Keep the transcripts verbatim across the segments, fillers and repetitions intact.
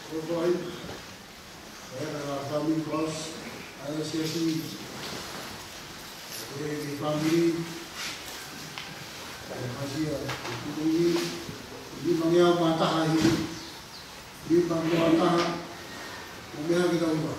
Ko e fai, ʻe he family cross, ʻa e siasi, ʻe he family, ʻe he kasia, ʻe he tukungi, ʻi mangeau mataha ʻi Lima noa taha, ʻo meʻa ke tau ua.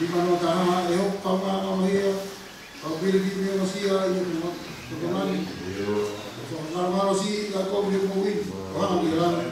Lima noa taha, ʻe hoko kaungā mamahi ia, Kau pili ki me masia i e kuma. Ko te mani. Ko te mani. Ko te mani. Ko te mani. Ko te mani.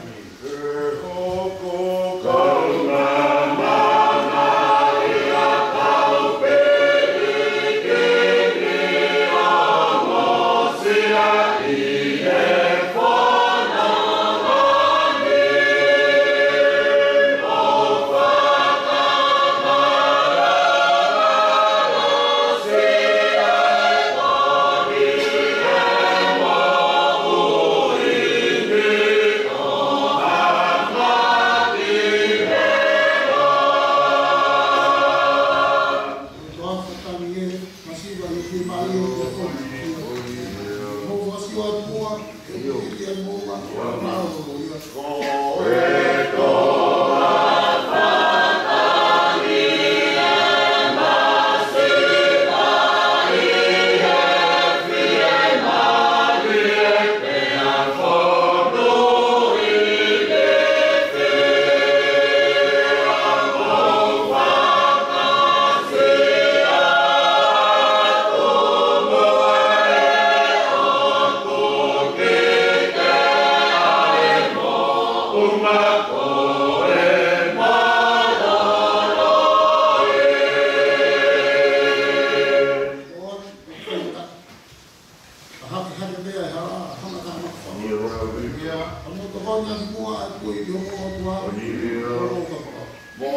Hake, hake pea e hala, hanga ka ma. Ia, ua, ua. Ia, ka mo tokoni ʻa ki muʻa, ʻa kui ki homo ʻOtua. ʻO ni, ia. Homo ʻOtua. Mo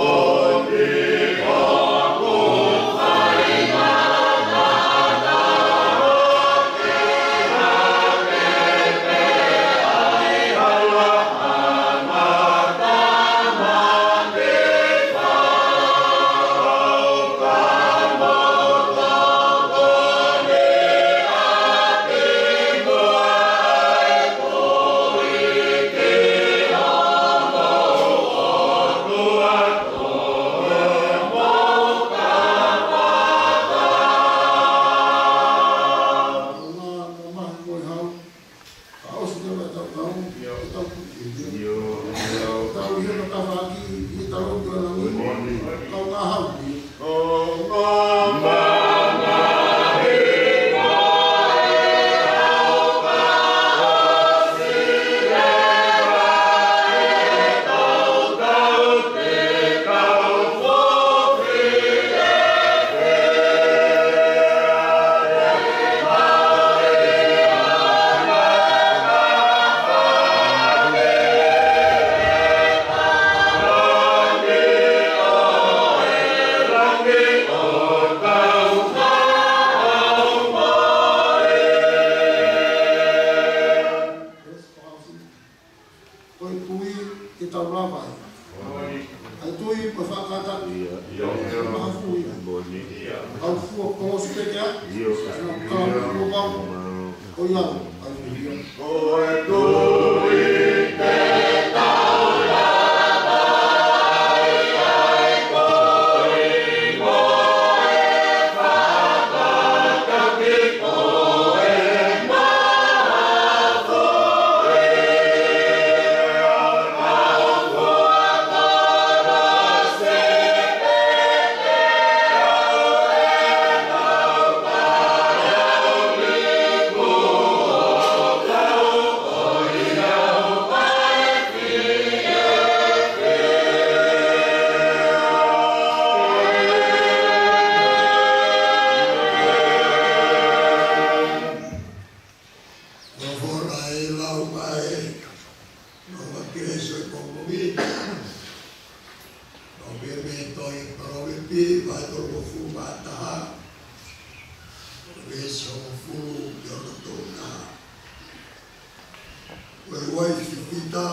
ʻoni ʻoku fai na, na, na, na, ke hake pea e hala, hanga ka ma. ʻIo, ʻio. Tau ʻi he tafaʻaki, ʻi he talo ʻo e langi. Kau ngā hau. Ui, mo e fakakātaki. ʻIo, ʻio. Mahafu ia. Moʻoni. Au fua kolosi pē kia. ʻIo. Nau kau mo pau. Ko ia, ai ia. Nofo ʻa e lau mai, nofo ʻa Kalaisi ʻi he pongipongi ni. ʻOku pehē ʻe he tohi Palōveepi, vahe tolungofulu mā taha, veesi hongofulu ki he onongofulu mā taha. Ko e uaifi fifita,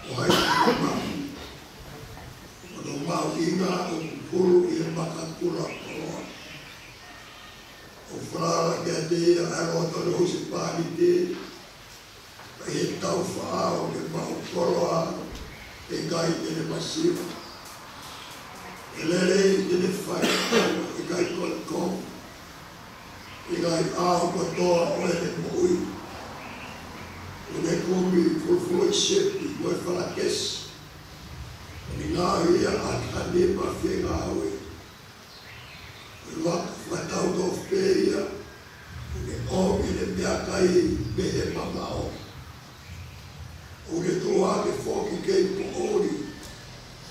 ko hai te ne maʻu? Ko hono mahuʻinga ʻoku hulu ʻi he makakula koloa. ʻOku falala kiate ia ʻa e loto ʻo e husepāniti, ka ʻi he taufaʻahi ʻoku ne maʻu koloa, ʻe ʻikai te ne masiva. ʻE lelei te ne fai, ʻe ʻikai ko e kovi ʻi he ngaahi ʻaho kotoa ʻo ʻene moʻui. ʻOku ne kumi fulufuluola ʻi sepi mo e falakesi. ʻOku ne ngaohi ia ʻaki ha nima fiengāue. Ko e vaka fakatau tofu pē ia, ʻoku ne ʻomi ʻene meʻakai mei he mamaʻo. ʻOku ne tuʻu hake foki kei poʻuli,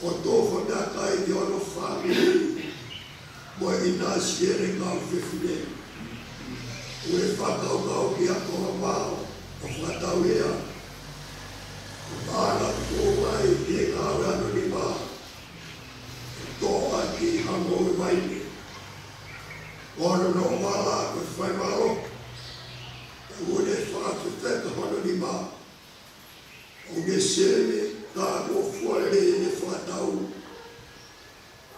ʻo tufa meʻakai ki hono fāmili, mo e ʻinasi ʻene kau fefine. ʻOku ne fakakaukau ki he konga vao, ʻo fakatau ia. Ko e vaka ʻoku tuʻu mai ki he ngāue ʻa hono nima, ʻe toʻo ʻaki ha ngoue vaine. Ko hono nofoʻala ko e fai mālohi, ʻoku ne fakafefeka hono nima. ʻOku ne sēnesi, ka ko e fua lelei ʻene fakatau.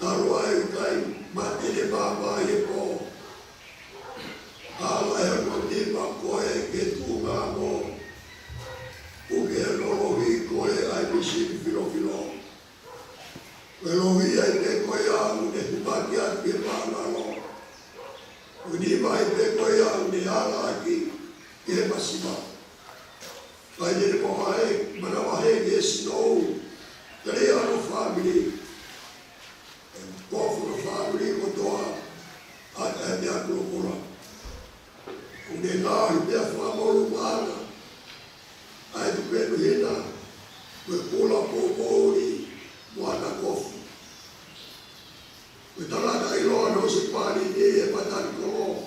Talu ai ʻoku ʻikai mate ʻene maama ʻi he pō. Ala ʻe hono nima ko ē ki he tuʻunga ango. ʻOku ke lohi ko ē ʻa e misini filofilo. Ko e lohi ai pē ko ia ʻoku ne hūfaki atu ki he māʻulalo. Ko e nima ai pē ko ia ʻoku ne ala ʻaki ki he masiva. Ka ʻi heʻene manavahē, manavahē ki he sinou, telia hono fāmili. ʻE kofu hono fāmili kotoa ʻaki ʻa e meʻa kolokola. ʻOku ne ngaohi pea fakamolū maʻana ʻa e tupenu hina, mo e kula poʻupoʻuli, mo ʻana kofu. Ko e tangata ʻiloa hono husepāniti ʻi he matanikolo.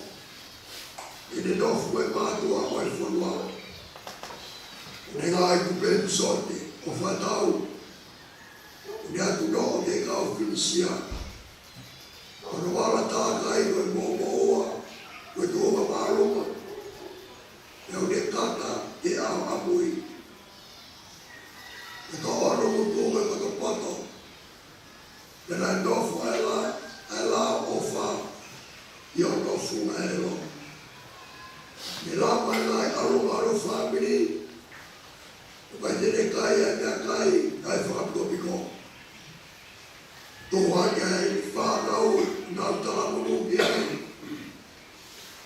ʻOku ne nofo mo e mātuʻa ʻo e fonua. ʻOku ne ngaohi tupenu sote ʻo fakatau. ʻOku ne ʻatu noa ki he kau Filisia. Ko hono vala tākai ko e moʻumoʻua, ko e tuʻunga māʻolunga. Pea ʻoku ne kata ki he ʻaho ʻamui. Pea toʻo hono ngutu ko e potopoto. Pea naʻe nofo ʻa e la-, ʻa e lao ʻofa ʻi hono funga ʻelelo. Ne lama ʻa e ngaahi ʻalunga ʻo hono fāmili. ʻOku ʻikai te ne kai ʻa e meʻakai ʻa e fakapikopiko. Tuku hake ʻa e fānau ʻoku nau talamonū ki ai.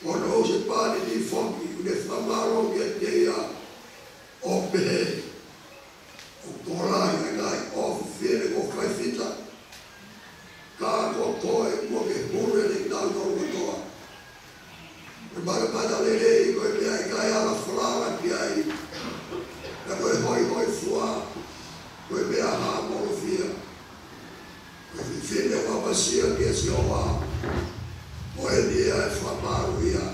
Ko hono husepāniti foki ʻoku ne fakamālō kiate ia ʻo pehē, ʻOku tokolahi ʻa e ngaahi ʻofefine kuo fai fita. Ka ko koe kuo ke hulu ʻenau tau kotoa. Ko e mata, matalelei ko e meʻa ʻikai ala falala ki ai. Pea ko e hoihoifua ko e meʻa hāmolofia. Ko e fefine ʻoku ʻapasia kia Sihova, ko eni ia ʻe fakamālō ia.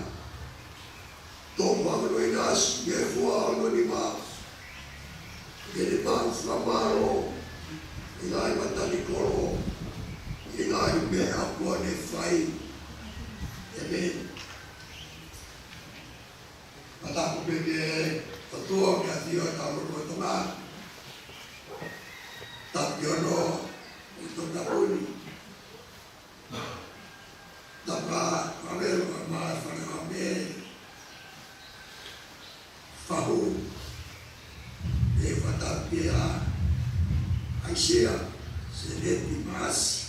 Tomuʻa ko hono ʻinasi mei he fua ʻo hono nima, ke ne maʻu fakamālō ʻi he ngaahi matanikolo, ʻi he ngaahi meʻa kuo ne fai. ʻĒmeni. Fakatapu pē ki he ʻOtua ʻoku ne ʻafio ʻi hotau lotolotonga. Tapu ki hono ʻOtua, tapu Kasi.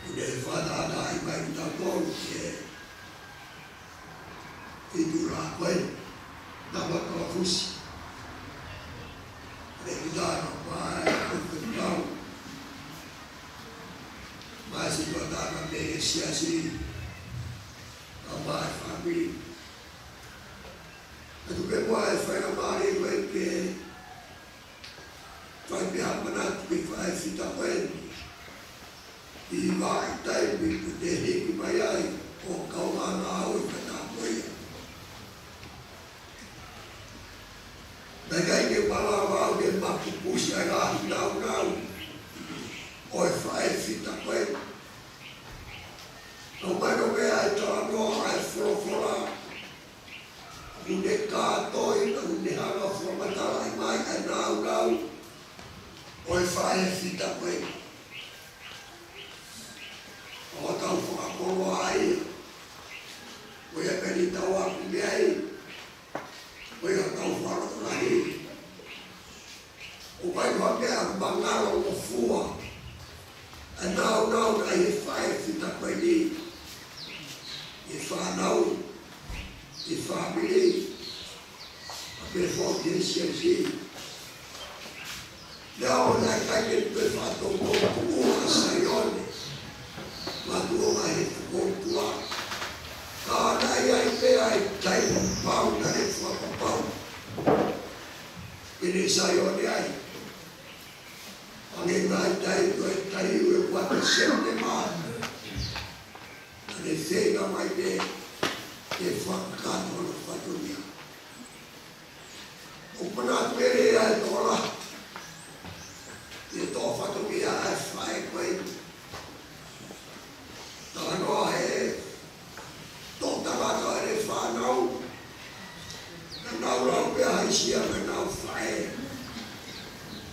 ʻOku ne fakatahaʻi mai kitautolu ki he fitu lā ko ē, Tamaikalafusi. Pea ʻi he taimi ʻoku ʻi ai ʻa e kau, mo e sītuʻa taha mei he siasi, pea mo e fāmili. Ka tuku ke ʻoua ʻe fai ha mali ko ē ke fai pē ha manatu ki he faʻē fita ko eni. ʻI he vahaʻa taimi ʻoku te hiki mai ai ʻo kau ngāngāue fakatāpui. Naʻe ʻikai ke u malava au ke mapupusi ʻa e ngaahi nāunau ʻo e faʻē fita ko eni. Ka ʻoku mahino mei he talanoa ʻa e folofola, ʻoku ne kātoi, ʻoku ne hanga ʻo fakamatalaʻi mai ʻa e nāunau ʻo e faʻē fita ko ē. ʻOku tau fakakoloa ai, ʻoku ʻi ai pē ʻetau ako mei ai, ʻoku ʻi ai ʻetau fakalotolahi. ʻOku ʻikai ko ha meʻa mangalo mo fua ʻa e nāunau ʻa e faʻē fita ko eni, ʻi he fānau, ʻi he fāmili, pea pehē foki ki he siasi. Naʻe ʻikai ke toe fakatoutou tuʻu ʻa Saione, mātuʻa ʻi he fokoutua. Ka naʻe ʻi ai pē ʻa e taimi pau naʻe fakapapau ke ne Saione ai. Hangē ko e taimi ko ē, taimi ʻe ua ʻo Sepitema, naʻe feinga mai pē ke fakakakato hono fatongia. ʻOku manatu pē ʻa e tokolahi ʻi he tō fatongia ʻa e faʻē ko ē. Talanoa he tō tangata ʻa e fānau. Naʻa nau lau pē ʻa e sia naʻa nau faʻē.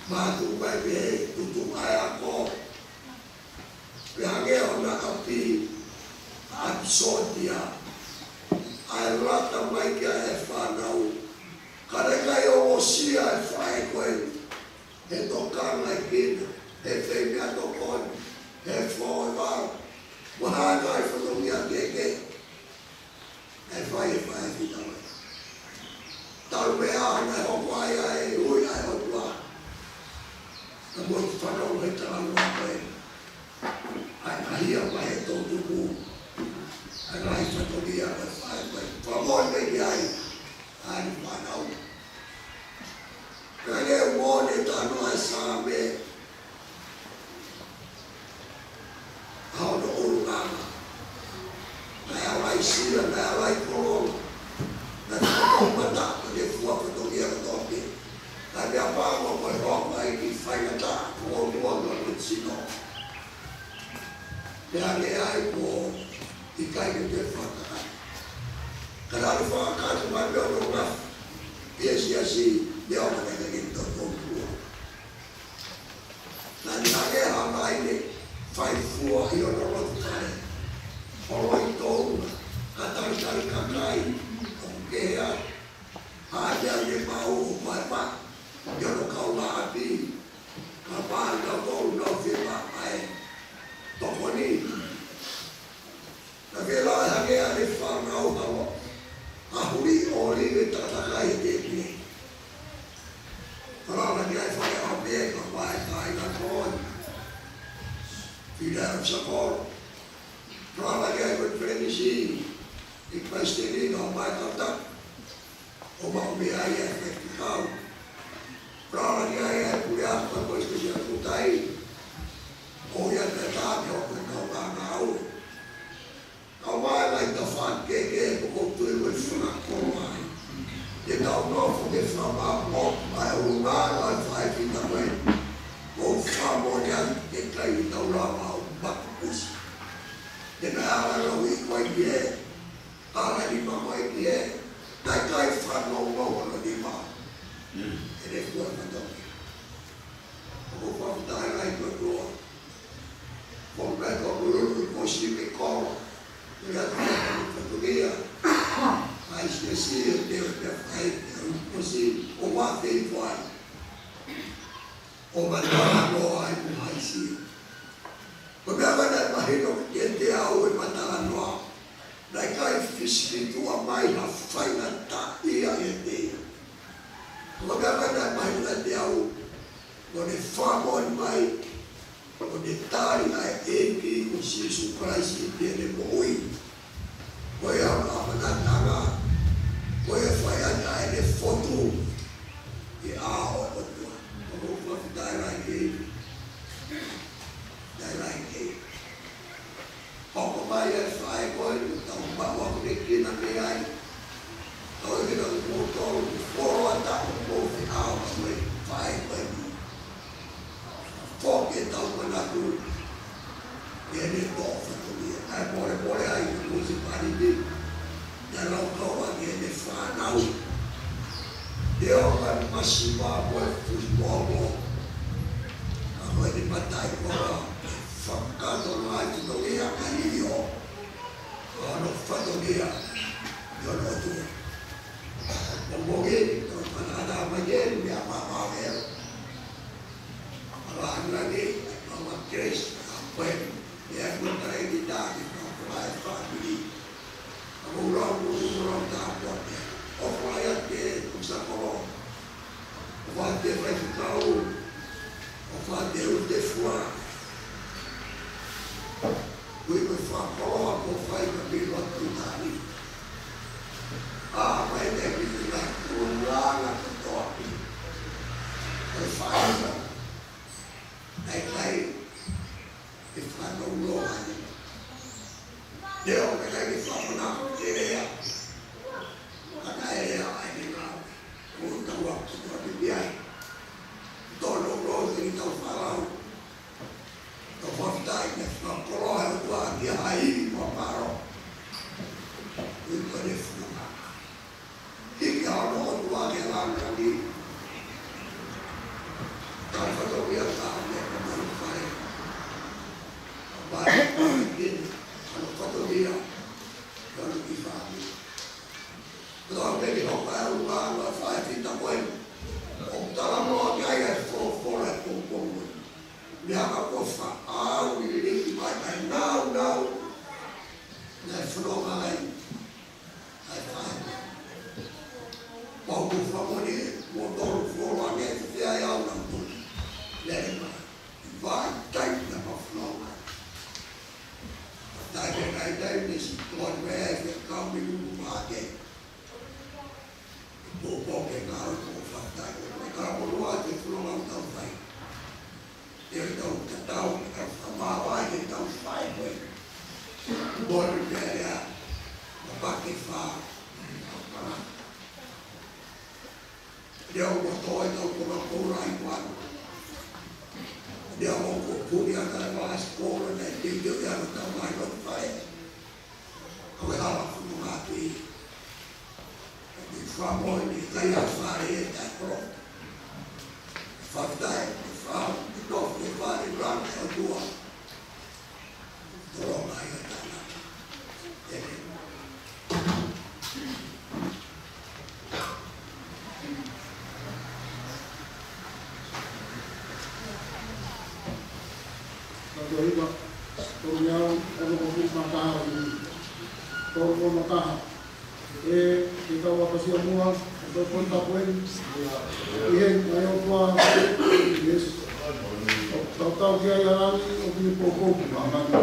Mātuʻa mai pē he tutu ʻa e ako. Pea hangē ʻo na ʻapi, ʻapi sōtia, ʻa e lata mai ki ai e fānau. Ka naʻe ʻikai ongosia e faʻē ko ē he tokanga ʻa e kina, he feimeʻatokoni, he foʻi vao, mo ha ngaahi fatongia kehekehe. ʻE fai e faʻē fita ko ē. Talu mei ai naʻe hoko ai ʻa e ui ʻa e ʻOtua. Naʻa mou fanongo he talanoa ko ē. ʻA e ngaahi ʻa e toʻutupu. ʻA e ngaahi fatongia ʻa e faʻē ko ē. Fakamoʻoni ki ai. ʻA e fānau. Pea lea ʻo ne talanoa ʻa e Saame. ʻA hono ʻulungaanga. Naʻe ʻalai sila, naʻe ʻalai kololo. Naʻe fakaʻaupata, ʻo ne fua fatongia kotoa pē. Naʻe meʻapango ko e hoko ai ki faingataʻa, ko e ʻOtua ʻoku ne sino. Pea lea ai ko e ʻikai ke toe fakakakato. Ka naʻe fakakakato mai pē ʻo ne ngafa. Pea siasi, ne ʻoka naʻe ʻikai ke toe tō fua. Naʻe ʻikai ke hanga ai ne fai fua ʻi hono loto fale. Holoi tōʻonga, ka talitali kakai, ʻoku kehe ai. Hāʻele ʻa e mau ʻo paepa, ʻi hono kaungāʻapi, ka pā nau tō nau fema ai. Tokoni. Naʻe fēlā hake ʻa e fānau ʻa Huli ʻo Live takatakai he tēpile. Falala ki ai fale ʻo pē ka pai kai na koi. Fila ʻo Sakolo. Falala ki ai ko e pelenisi. ʻI Paisiteni ka pai ka ta. ʻO maʻu mei ai ʻa e faifekau. Falala ki ai ʻa e puleako ʻa e Kolisi ʻa Kutai. ʻO ia te tā ke o kau ngāngāue. Kau mai lai ta fan ke ke ko ko tui ko funa ko mai. Te tau nofo ke fama mo ai o ngā lai fai ki ta mai. Ko famo ya ke kai tau la ma o makusi. Te na ala la wi ko ai ke. Ala ni ma ko ai ke. Tai kai fano mo ko ni ma. Ele ko na to. Ko ko fa ta ai ko ko. Ko me ko ko ko si me ko. Ia, ia, ia. Ai, si, si, ia, ia, ia, ai, ia, ko si, o wa te i fai. O ma ta, o ai, o ai, si. Sīsū Kalaisi ʻi heʻene moʻui. Ko ia ʻa e ʻamanaki, ko ia fai ai ʻene fotu ʻi he ʻao ʻo e ʻOtua. Ko e fakafetaʻi lahi ki he ʻEiki. Fakafetaʻi lahi ki he ʻEiki. Hoko mai e faʻē ko eni, tau maʻu ʻa e kina mei ai. Tau ʻeke ʻa kimoutolu, fuoloa taʻu mo e ʻao ko e faʻē ko eni. Foki ʻetau manatu ki heʻene toʻo fatongia. Kae polepole ai, ko e munisipāliti. Naʻe lau kau ai ki heʻene fānau. Te o ka masiva ko e fusi momo. Ka ko ʻene matai ko e fakakakato ai ki tongia ka io. Ko hono fatongia ʻi hono ʻOtua. Mo moke, tau fanata mai ke, meʻa mamaʻo ē. Ala ana ni, mama Grace, a puen, meʻa kua tare ki tā, ki tau fly family. A mo lau, mo lau tā kua te. ʻOfa ia ke, ʻoku sa kolo. ʻOfa te faifekau, ʻofa te ʻute fua. Kui ko e fakakoloa ko fai ka pilo atu tani. A mai te ki te na kula na kotoa pi. Ko e fai na. Ai kai. E fānau loa ai. Te o ka kai ke fānau ke lea. Ka kai lea ai ke ngāue. Ko tau atu kotoa pi ai. Tolo loa te ni tau falau. Tau fakafetaʻi ne fakakoloa e ʻOtua ki ha ivi mo e palo. Ui ko e funga. Hiki hono ʻOtua ke langa ni. Tau fatongia ka ne ka manu fai. Pai, pai, pai, hono fatongia. Hono ki fāmi. Tau peki hoka e unga, unga fai fita koe. ʻO tala noa ki ai e folofola e pongipongi. Meʻa ka ko fa, au i liki mai, mai, nau, nau. Naʻe fononga ai. Ai fai. Pau ko fa moni, mo tolu folo ane, te ai au na moni. Lele mai. Vai, tai, na ma fononga. Tai, tai, tai, ne si, toi, me, ai, ke kau mi, mu, ma, ke. Ko, ko ke ngāue ko fakatai ko e karapo lua te fulo ngau tau fai. Te tau tatau ke tau fakamāvae ke tau fai ko e. Mori pea lea ma pake fā. Lea o ko toe tau ko ma koura i kuano. Lea o ko puni a tai ma as koura nei te te o ia tau mai lo fai. Ko e hala funu ngā tui. Ko e fua moe ni kai a fare e tai koro. Fakafetaʻi, ko e fua, ko e tofu, ko e fare, rana, ko e tua. Toro mai a tana. Amen. Ka ko hiva, tolu meau, ono ko fis makaha, tolu ko makaha. E, ke kau a kasi a mua, e tau pon tapu eni. ʻI he, ai o kua, yes. Tau tau ki ai a langi, ʻo ki poupou ki māmani.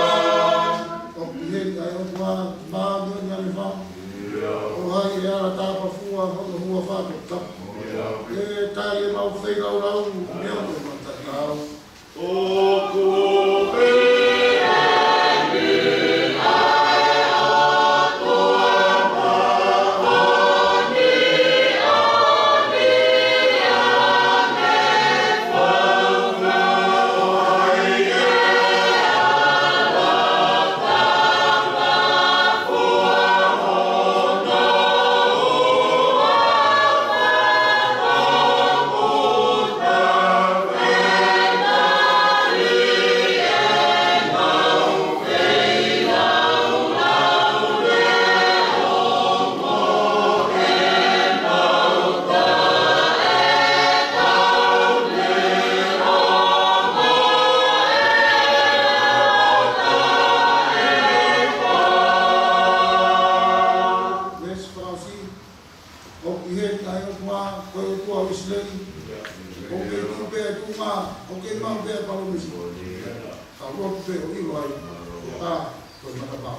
ʻOku ʻi heni ai ʻOtua, māʻoniʻoni ʻa e fā. ʻO hai ʻe ala tāpafua hono huafa toputapu. ʻE tali ʻemau feilaulau, neongo ʻemau tatau. ʻOku ʻo ʻIsileli, ʻoku kei tuʻu pē ʻa e tuʻunga, ʻoku kei maʻu pē ʻa e palōmesi. Ka ʻoku pē ʻo ʻilo ai, ʻa, ko e matapā.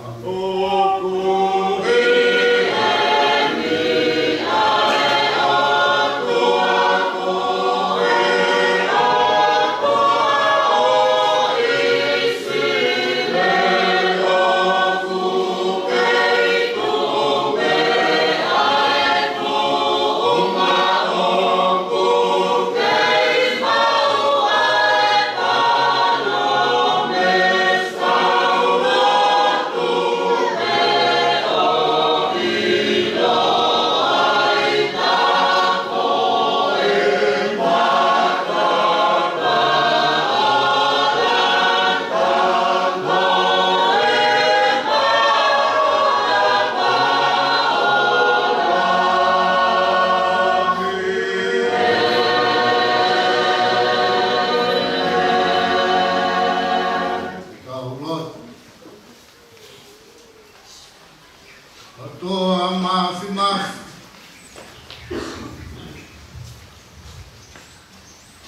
ʻOtua Māfimafi,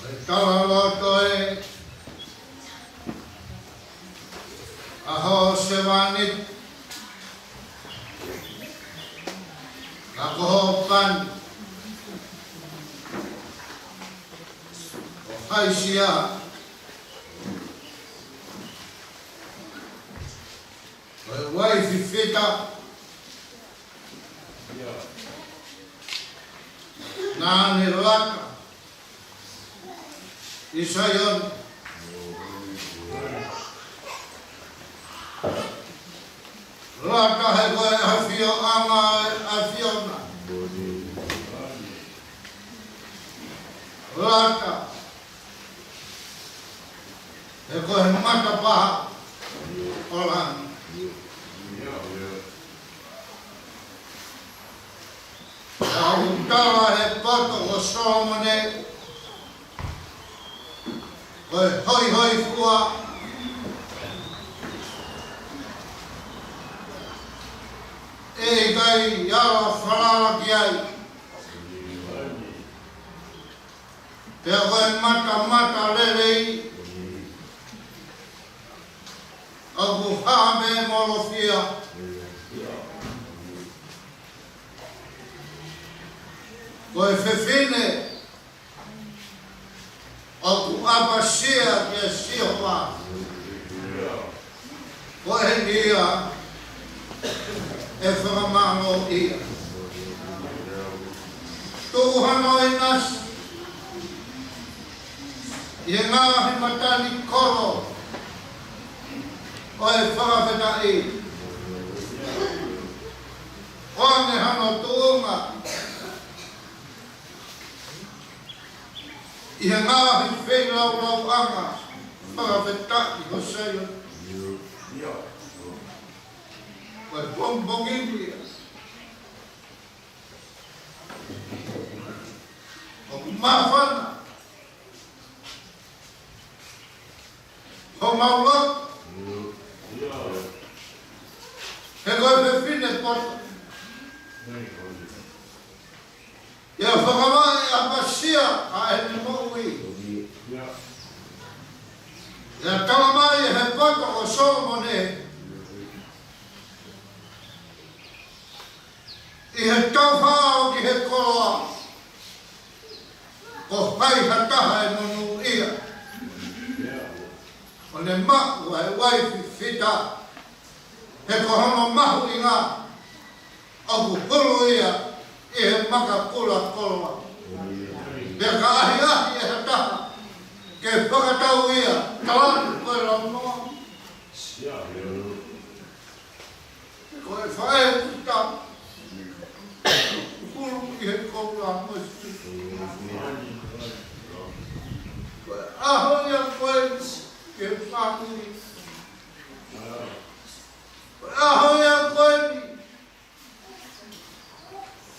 ʻoku tau lotu ē, ʻa hoʻo sevāniti, ʻa ko hoʻo pani, ʻo Haisia, ko e uaifi Fita, naʻa ne laka ʻi Saione. Laka he ko e ʻafioʻanga ʻo e ʻAfiona. Laka he ko e matapā ʻo langi. Naʻa ku tala he poto ʻo Solomone, ko e hoihoifua, ʻe ʻikai ʻalu ʻo falala ki ai. Pea ko e matamatalelei, ʻoku hā mei molofia. Ko e fefine, ʻoku ʻapasia kia Sihova. Ko e ʻEiki ia ʻe fakamālō ia. Tuʻu hano ʻinasi ʻi he ngaahi matanikolo ʻo e fakafetaʻi. ʻOange hano tuʻunga ʻi he ngaahi feilaulau ʻanga fakafetaʻi ʻo Saione. Ko e pongipongi ni ia, ʻoku māfana homau lotu. He ko e fefine poto ia fakavaʻe ʻapasia ʻa ʻene moʻui. Ia tala mai he poto ʻo Solomone, ʻi he tau faʻao ki he koloa, ko hai ha taha ʻe monūʻia ʻo ne maʻu ʻa e uaifi Fita, he ko hono mahuʻinga ʻoku hulu ia ʻi he maka kula koloa. Pea ka ʻahiʻahi ʻe ha taha ke fakatau ia, talatu ko e launoa. Ko e faʻē Fita, hulu ʻi he koula mo e Ko e ʻaho ia ko eni ke fāmili. Ko e ʻaho ia ko eni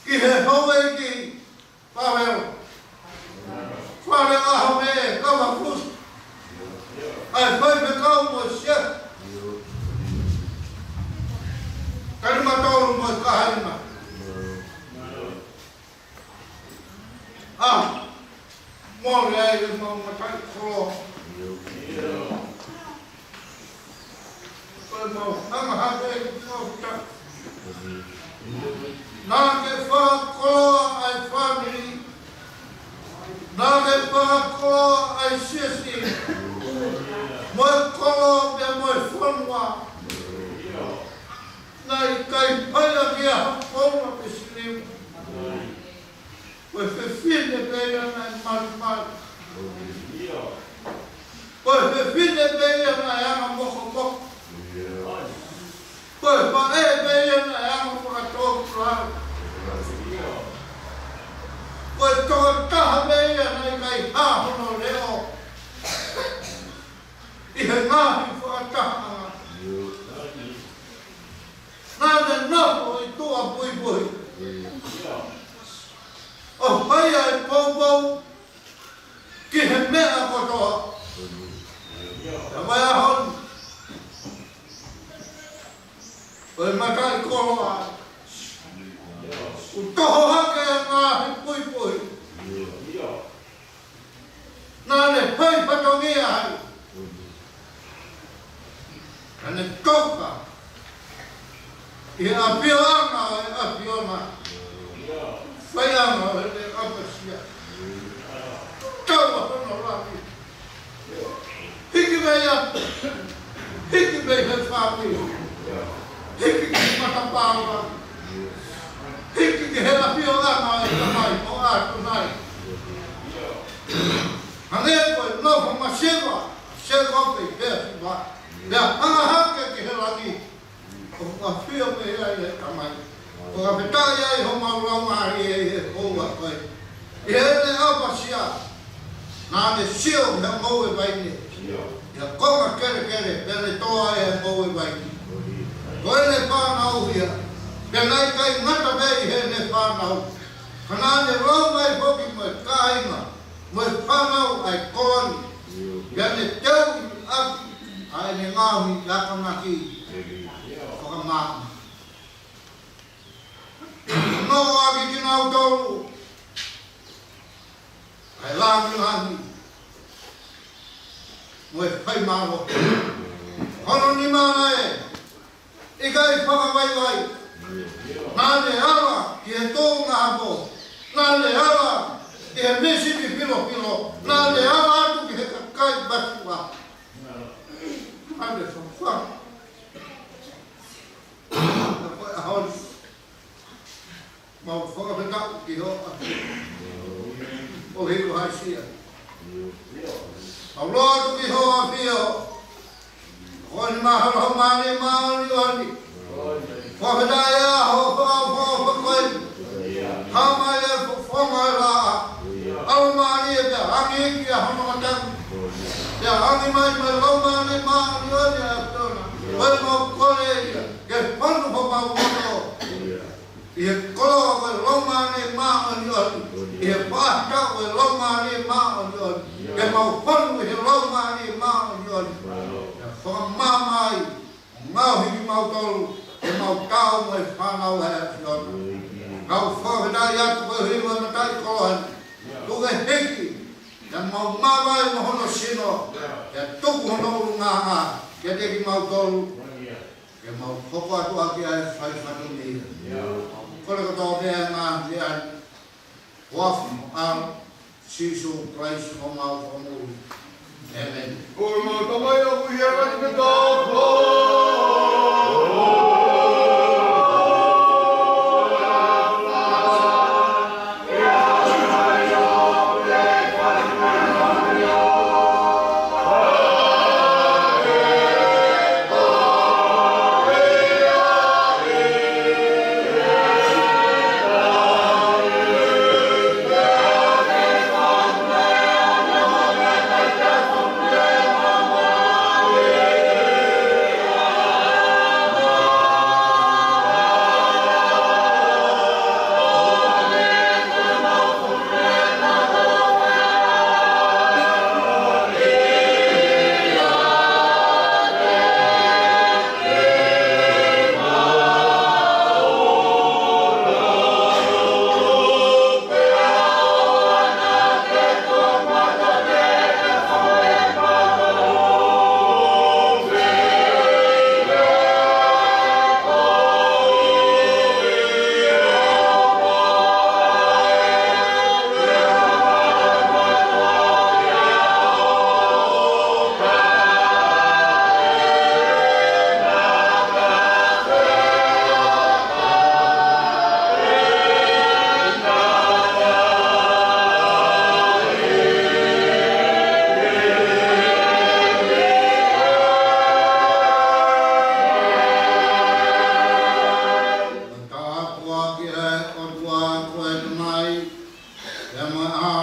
ki he houʻeiki Pavelo. Fale ʻaho mei he kava kusi. ʻA e faifekau mo e sefo. Talimatolu mo e kāinga. ʻA mole ai ʻemau mataʻikoloa. Ko ʻemau hanga hake ʻi he mau ta. Naʻa ke fakakoloa ʻa e fāmili. Naʻa ke fakakoloa ʻa e siasi. Mo e kolo pea mo e fonua. Naʻe ʻikai fai ʻaki ha founga pe siliva. Ko e fefine pē ia naʻe malumalu. Ko e fefine pē ia naʻe anga mokomoko. Ko e faʻē pē ia naʻe anga fakatōkilalo. Ko e tokotaha pē ia naʻe ʻikai hā hono leʻo ʻi he ngaahi fakatahaʻanga. Naʻa ne nofo ʻi tuʻa puipui. ʻO fai ʻa e poupou ki he meʻa kotoa. Pea mo e ʻaho ni, ʻo e mataʻikoloa, ʻoku toho hake ʻa e ngaahi puipui. Naʻa ne fai fatongia ai. Naʻa ne toka ʻi he ʻafioʻanga ʻo e ʻAfiona. Faiʻanga ʻo ʻene ʻapasia. Tau hono langi. Hiki mei ai. Hiki mei he fāmili. Hiki ki he matapā. Hiki ki he ʻafioʻanga ʻo e Tamai ʻo ʻAtonai. Hangē ko e nofo masiva ʻa Sēkope ʻi he siva. Pea hanga hake ki he langi. ʻOku ʻafio mei ai ʻa e Tamai. Ko ka petaʻi ai homau laumālie ʻi he houa ko ē. ʻI heʻene ʻapasia, naʻa ne sio ki he ngoue vaine. ʻI he konga kelekele, pea ne tō ai ʻa e ngoue vaine. Ko ʻene fānau ia, pea naʻe ʻikai ngata pē ʻi heʻene fānau. Ka naʻa ne lau mai foki mo e kāinga, mo e fānau ʻa e kolo ni. Pea ne teuʻi ʻaki ʻa ʻene ngaohi ʻi he akonaki fakamaama. Noʻo ʻaki kinautolu ʻa e langilangi mo e faimālohi. Hono nima naʻe ʻikai fakavaivai. Naʻa ne ala ki he tōʻonga hako. Naʻa ne ala ki he misipi filofilo. Naʻa ne ala atu ki he kakai masiva. Naʻa ne fafanga. Naʻa ko e ʻaho ni, mau fakafetaʻi ki hoʻo ʻAfio. ʻOku ʻikai ha sia. Mau ʻalu atu ki hoʻo ʻAfio. Ko eni mahalo ho mali māʻoniʻoni. Fakafetaʻi ʻa hoʻo fakaʻofoʻofa ko eni. Hā mai e fofonga ʻo e laʻā. ʻAlu mālie pea angi ki hono matangi. Pea angi mai mo e Laumālie Māʻoniʻoni ʻa e ʻAfiona. Ko e mau kole ia ke fonu homau loto ʻi he koloa ʻo e Laumālie Māʻoniʻoni, ʻi he fakataha ʻo e Laumālie Māʻoniʻoni, ke mau fonu ʻi he Laumālie Māʻoniʻoni. Ke fakamaama ai, ngaohi kimautolu, ke mau taau mo e fānau ʻa e ʻAfiona. Kau fakafetaʻi atu koeʻuhi ko e mataʻikoloa ni. Tuku ke hiki, ke mau māvae mo hono sino, ke tuku hono ʻulungaanga kiate kimautolu. Ke mau hoko atu ʻaki ʻa e fai fatongia. Kole kotoa pē ʻa e ngaahi meʻa ni, ʻi he huafa ʻo Sīsū Kalaisi ko homau Fakamoʻui. ʻĒmeni. Ko e mau Tamai ʻoku ʻi hēvani, ke tau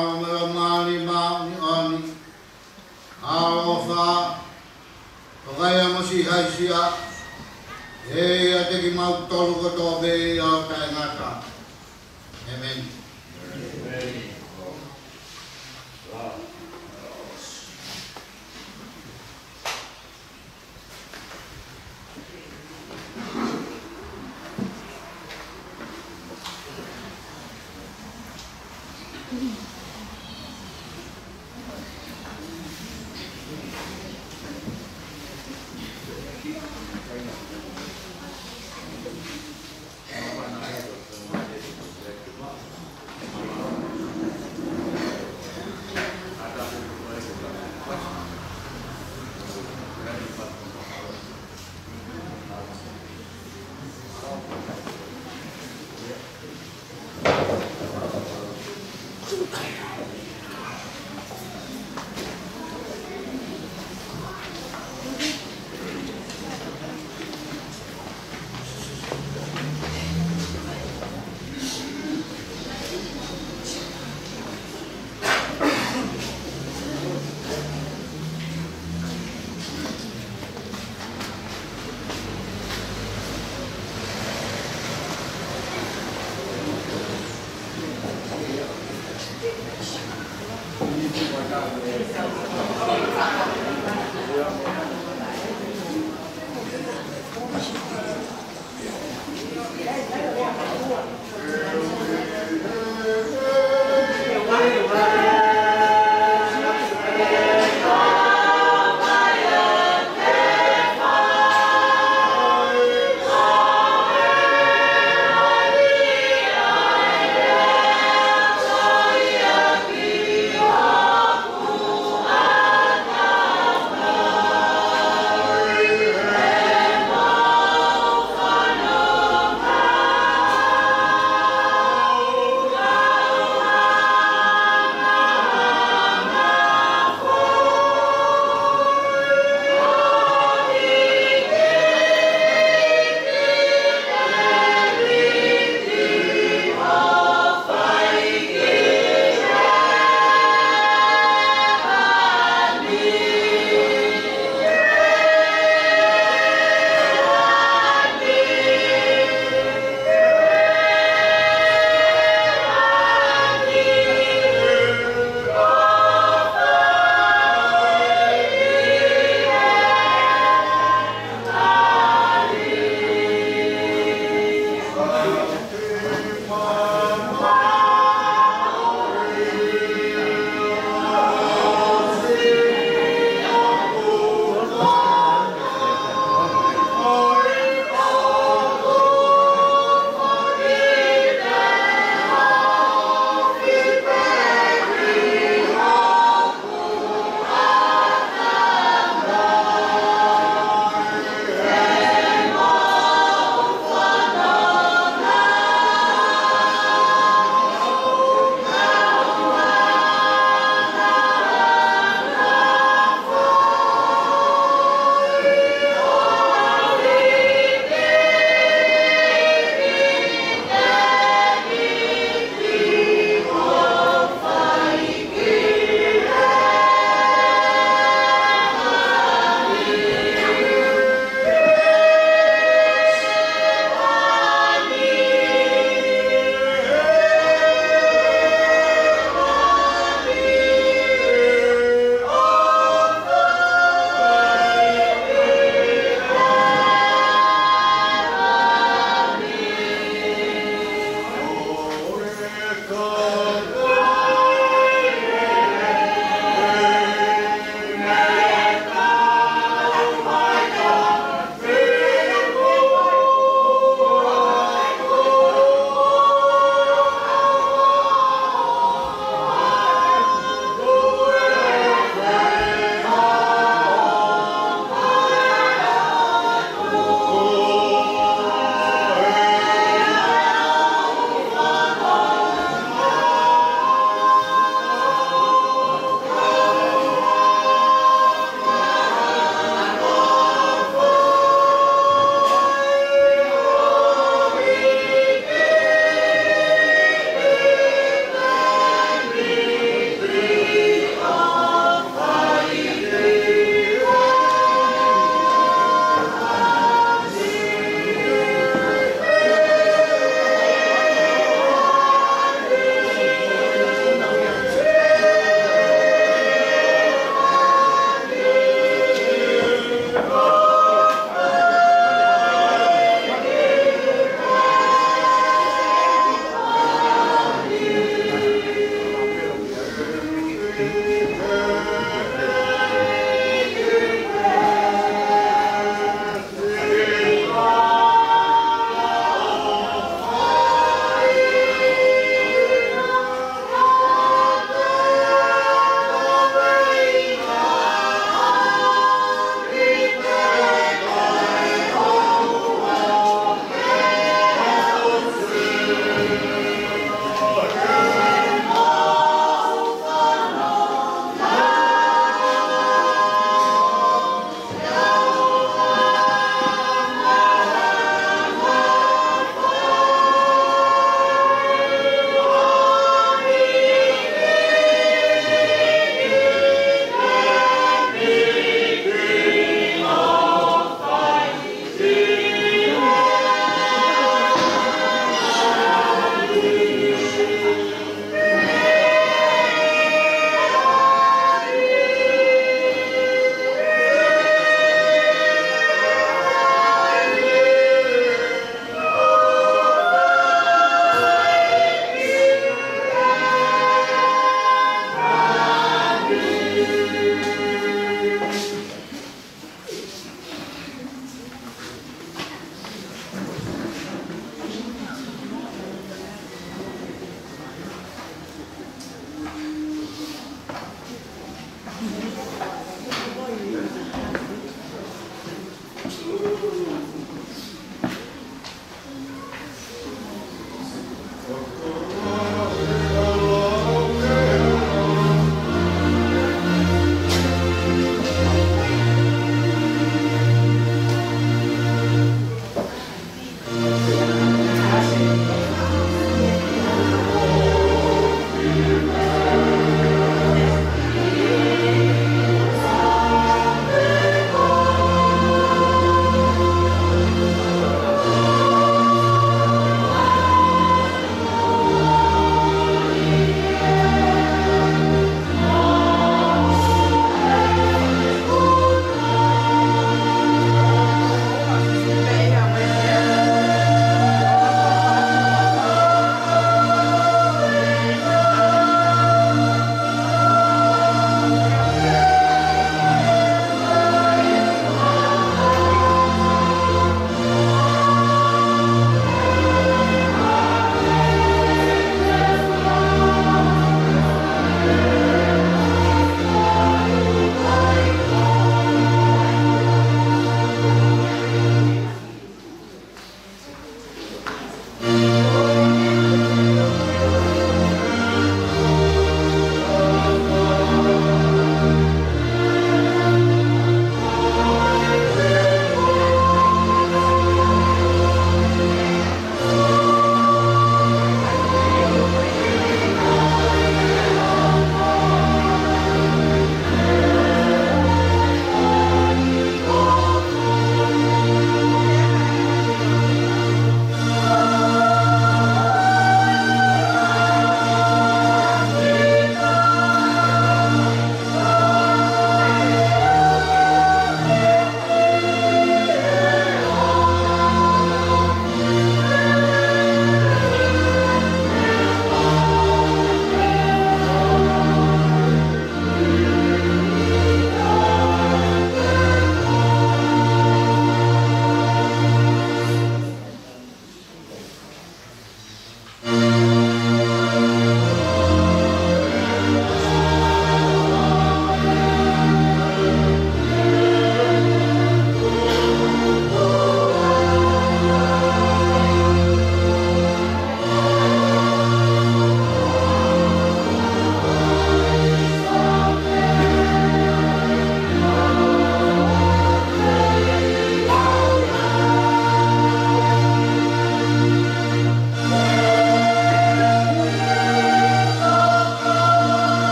ʻAlo mo e Laumālie Māʻoniʻoni, ʻaloʻofa, ʻo kai amo si haisia, ʻe ʻiate kimautolu kotoa pē ʻo taʻengata. ʻĒmeni.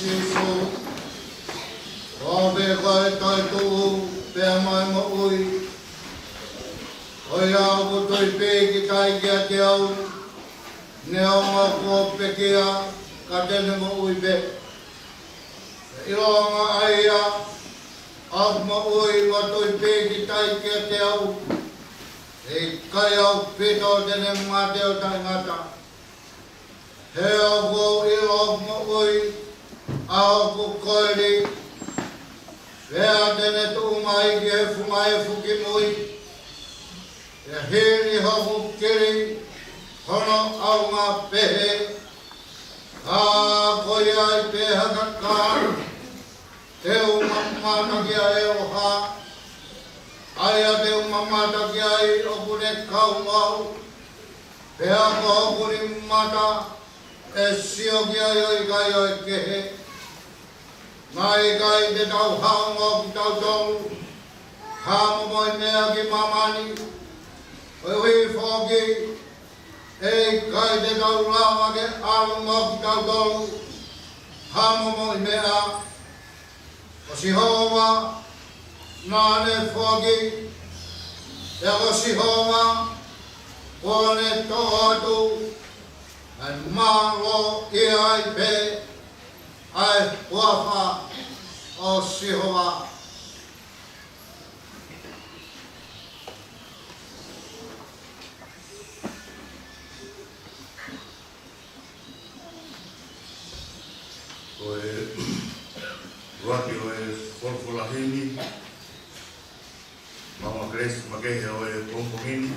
Sīsū, ʻoua ʻe pehē ko e toetuʻu pea mo e moʻui. ʻOiauē, ʻoku tui pīkitai kiate au, neongo kuo pekia, ka te ne moʻui pē. ʻIlonga ʻa ia ʻoku moʻui mo tui pīkitai kiate au, ʻe ʻikai ʻaupito te ne mate ʻo taʻengata. He ʻoku ou ʻilo ʻoku moʻui ʻa hoku koeli, pea te ne tuʻu mai ki he funga efu kimui, ʻe hili hoku kili hono ʻaonga pehē. Ka ko ia ai pē ha kakai te u mamata ki ai, ʻe ʻoha, ʻa ia te u mamata ki ai ʻoku ne kau mo au, pea ko hoku nima mata ʻe sio ki ai ʻo ʻikai ʻo e kehe. Naʻe ʻikai te tau haʻu mo kitautolu ha momoʻi meʻa ki māmani, koeʻuhi foki ʻe ʻikai te tau lava ke ʻalu mo kitautolu ha momoʻi meʻa. Ko Sihova naʻa ne foaki, pea ko Sihova kuo ne toʻo atu, ʻe mālō ia ai pē ʻa e huafa ʻo Sihova. Ko e ʻuluaki ʻo e folofola himi, maʻu ʻa Kelesi Makehe ʻo e pongipongi ni,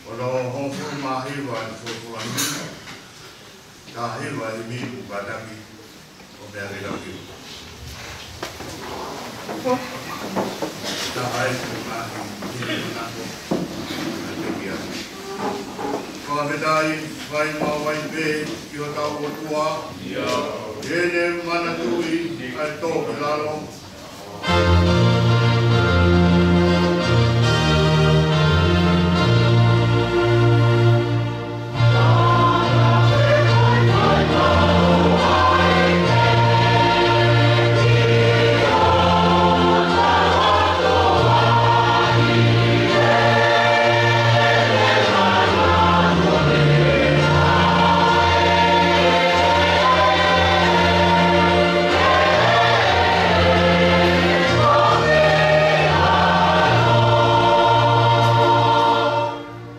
ʻo e hongofulu mā hiva ʻo e folofola himi, taha hiva ʻa e himi ʻoku kātaki ʻo meʻa ke lau ki. Taha ʻa e folofola himi, himi manako, ʻa e pekia. Fakafetaʻi, fai maʻu ai pē ki hotau ʻOtua, ʻi heʻene manatuʻi ʻa e tō ki lalo.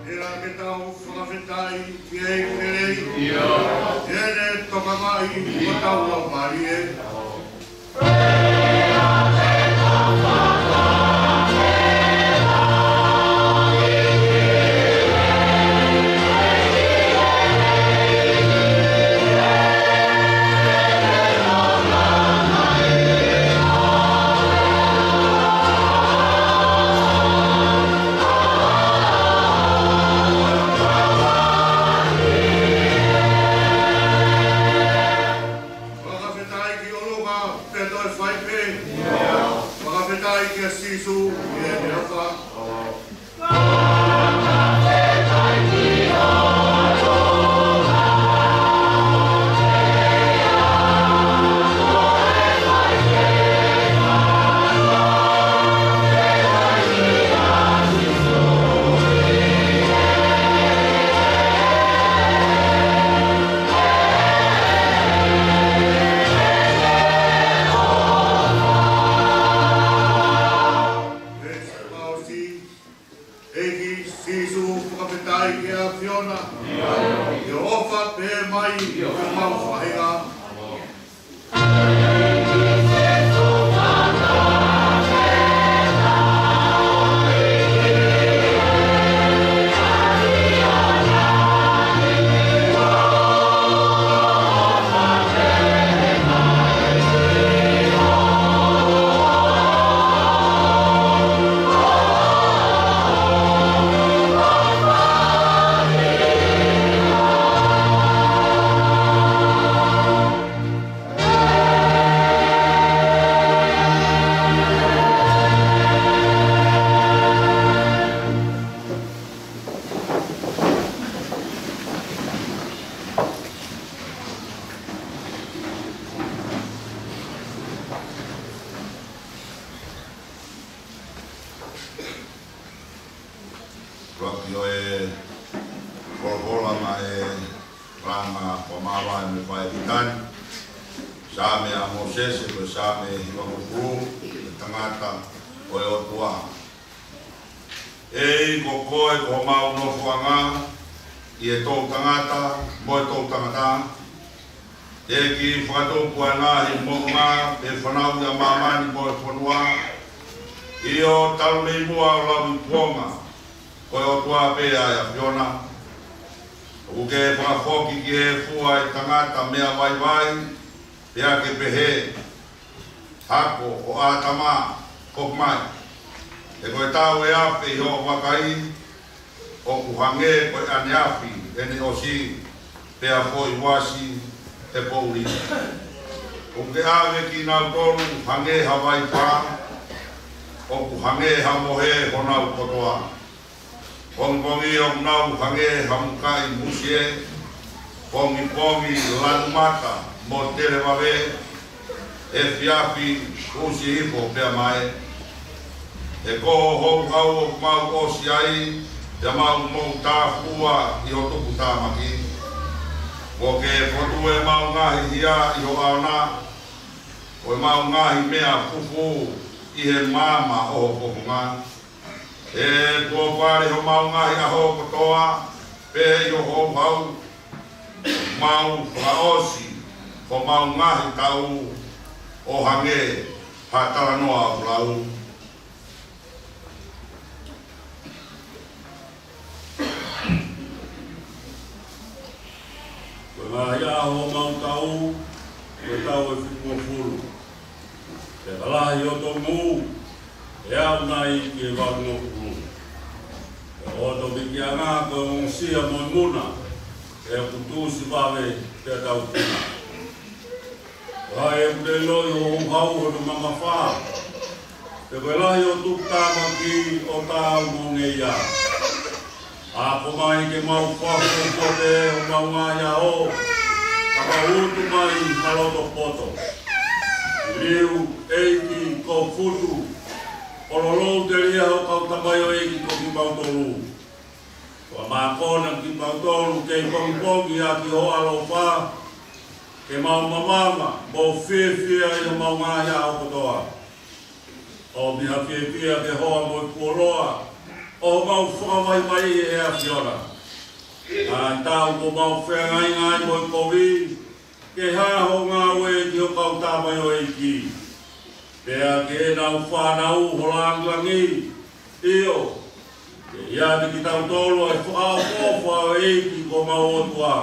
ʻIo, ke tau fakafetaʻi ki he ʻEiki, ʻi heʻene tokanga ʻi hotau laumālie. Fakafetaʻi ki ʻUluaki, pea toe fai pē. Fakafetaʻi kia Sīsū, ʻi heʻene ʻofa. Mai Pitani, Saame ʻa Mōsese, ko e Saame hivangofulu, ko e tangata ʻo e ʻOtua. ʻEiki, ko koe ko homau nofoʻanga ʻi he toʻutangata mo e toʻutangata. Teʻeki fakatupu ʻa e ngaahi moʻunga, pe fanauʻi ʻa māmani mo e fonua. ʻIo, talu mei muʻa ʻo lau ʻi puonga, ko e ʻOtua pē ʻa e ʻAfiona. ʻOku ke fakafoki ki he fua ʻo e tangata meʻa vaivai, pea ke pehē: Hako, ʻo ʻĀtama, foki mai. He ko e tau ʻe afe ʻi hoʻo vakai, ʻoku hangē ko e ʻaneafi ʻene ʻosi, pea foʻi uasi he poʻuli. ʻOku ke ʻave kinautolu hangē ha vaipā, ʻoku hangē ha mohe honau kotoa. Pongipongi ʻoku nau hangē ha mukaʻi musie, pongipongi lanu mata mo televave, efiafi ʻusi hifo pea mae. He ko hoʻo houhau ʻoku mau ʻosi ai, pea mau moʻutāfuʻua ʻi hoʻo tuputāmaki. Kuo ke fotu ʻemau ngaahi hia ʻi ho ʻaona, ko ʻemau ngaahi meʻa fufū ʻi he maama ʻo ho fofonga. He kuo fale homau ngaahi ʻaho kotoa pē ʻi ho houhau, mau fakaʻosi homau ngaahi taʻu ʻo hangē ha talanoa ʻoku lau. Ko e ngaahi ʻaho homau taʻu, ko e taʻu ʻe fitungofulu. Pea ka lahi hoto ngū, ʻe aʻu nai ki he valungofulu. Pea ko hoto vikiʻanga ko e ongosia mo e muna, ʻe kutusi vave pea taukina. Ko hai ʻoku leloi ho houhau hono mamafa, pe ko e lahi ho tuputāmaki ʻo taau mo e ngeia? Akoʻi mai ke mau fakafuofua pē homau ngaahi ʻaho, ka mau utu mai ha loto poto. Liliu, ʻEiki, ko e futu, ʻo lolou telia ho kau tamaioʻeiki ko kimautolu. Ko e mākona kimautolu kei pongipongi ʻaki ho ʻaloʻofa, ke mau mamata mo fiefia ʻi homau ngaahi ʻaho kotoa. ʻOmi ha fiefia ke hoa mo e fuoloa ʻo homau fakavaivaiʻi ʻe he ʻAfiona. Ka tau ko mau feangainga ai mo e kovi, ke hā ho ngāue ki ho kau tamaioʻeiki. Pea ke nau fānau ho langilangi, ʻio, ke ʻiate kitautolu ʻa e fakaʻofoʻofa ʻo e ʻEiki ko homau ʻOtua.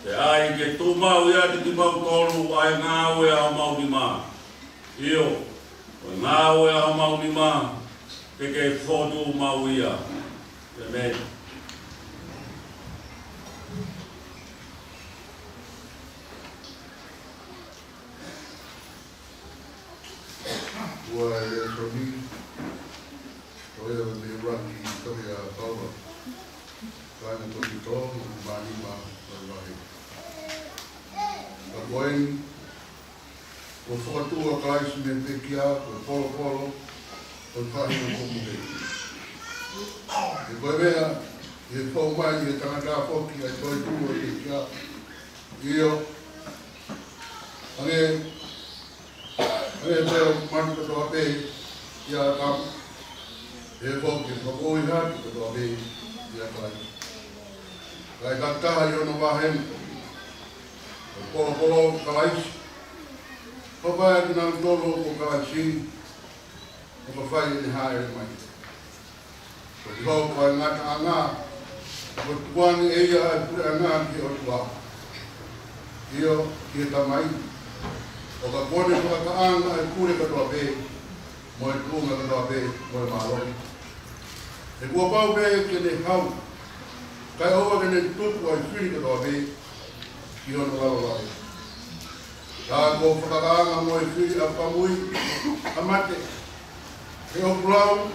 Pea ʻai ke tuʻu maʻu ʻiate kimautolu ʻa e ngāue ʻa homau nima. ʻIo, ko e ngāue ʻa homau nima, ke ke fotu maʻu ia. ʻEmeni. Ua e lēsoni, ko ia mei he ʻuluaki tohi ʻa Paula, kāinga ko Tito, mo e mānima ʻo e vahe. Ka ko eni, kuo fokotuʻu ʻa Kalaisi mei he pekia, ko e polopolo ʻo e faʻahinga ko Mohe. He ko e meʻa, ʻi he fou mai ʻe he tangata foki ʻa e toetuʻu ʻo e pekia. ʻIo, hangē, hangē ko e manu kotoa pē ʻia ʻĀtama, ʻe foki ke fakafoʻou atu kotoa pē ʻia Kalaisi. Ka ʻi he taha ʻi hono vahe ni, ko e polopolo ʻo Kalaisi, ʻo fai ʻaki kinautolu ko Kalaisi, ʻo ka fai ʻene hāʻele mai. Ko e hoko ʻa e ngataʻanga, ko e tukuange ʻe ia ʻa e puleʻanga ki he ʻOtua, ʻio, ki he Tamai. ʻO ka kuo ne fakataʻanga ʻa e pule kotoa pē, mo e tuʻunga kotoa pē, mo e mālohi. He kuo pau pē ke ne hau, kae ʻoua ke ne tuku ʻa e fili kotoa pē ki hono lalo vaʻe. Ka kuo fakataʻanga mo e fili ʻa Pamui ʻa mate, he ʻoku lau,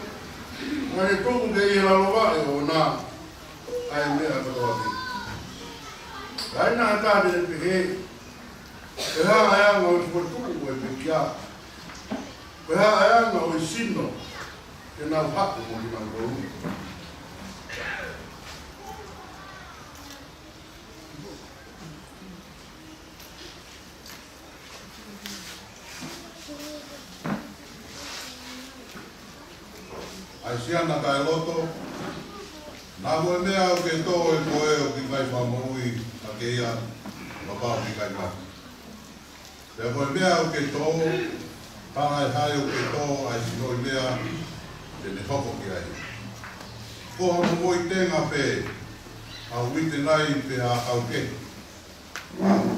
naʻa ne tuku ki he lalo vaʻe ʻoʻona ʻa e meʻa kotoa pē. Ka ʻi he taimi ni ʻe pehē, ko e hā ʻa e anga ʻo e fokotuʻu ʻo e pekia? Ko e hā ʻa e anga ʻo e sino, ke nau haʻu mo kinautolu? Siana taʻeloto, naʻa mo e meʻa ʻoku ke tō ʻe koe ʻoku ʻikai fakamoʻui ʻa ke ia, kapau ʻoku ʻikai mate. Pea ko e meʻa ʻoku ke tō, talaʻehai ʻoku ke tō ʻa e sino ʻi meʻa te ne hoko ki ai. Ko ha momoʻi tenga pē, ʻa e uite nai pe ʻa e kau kehe.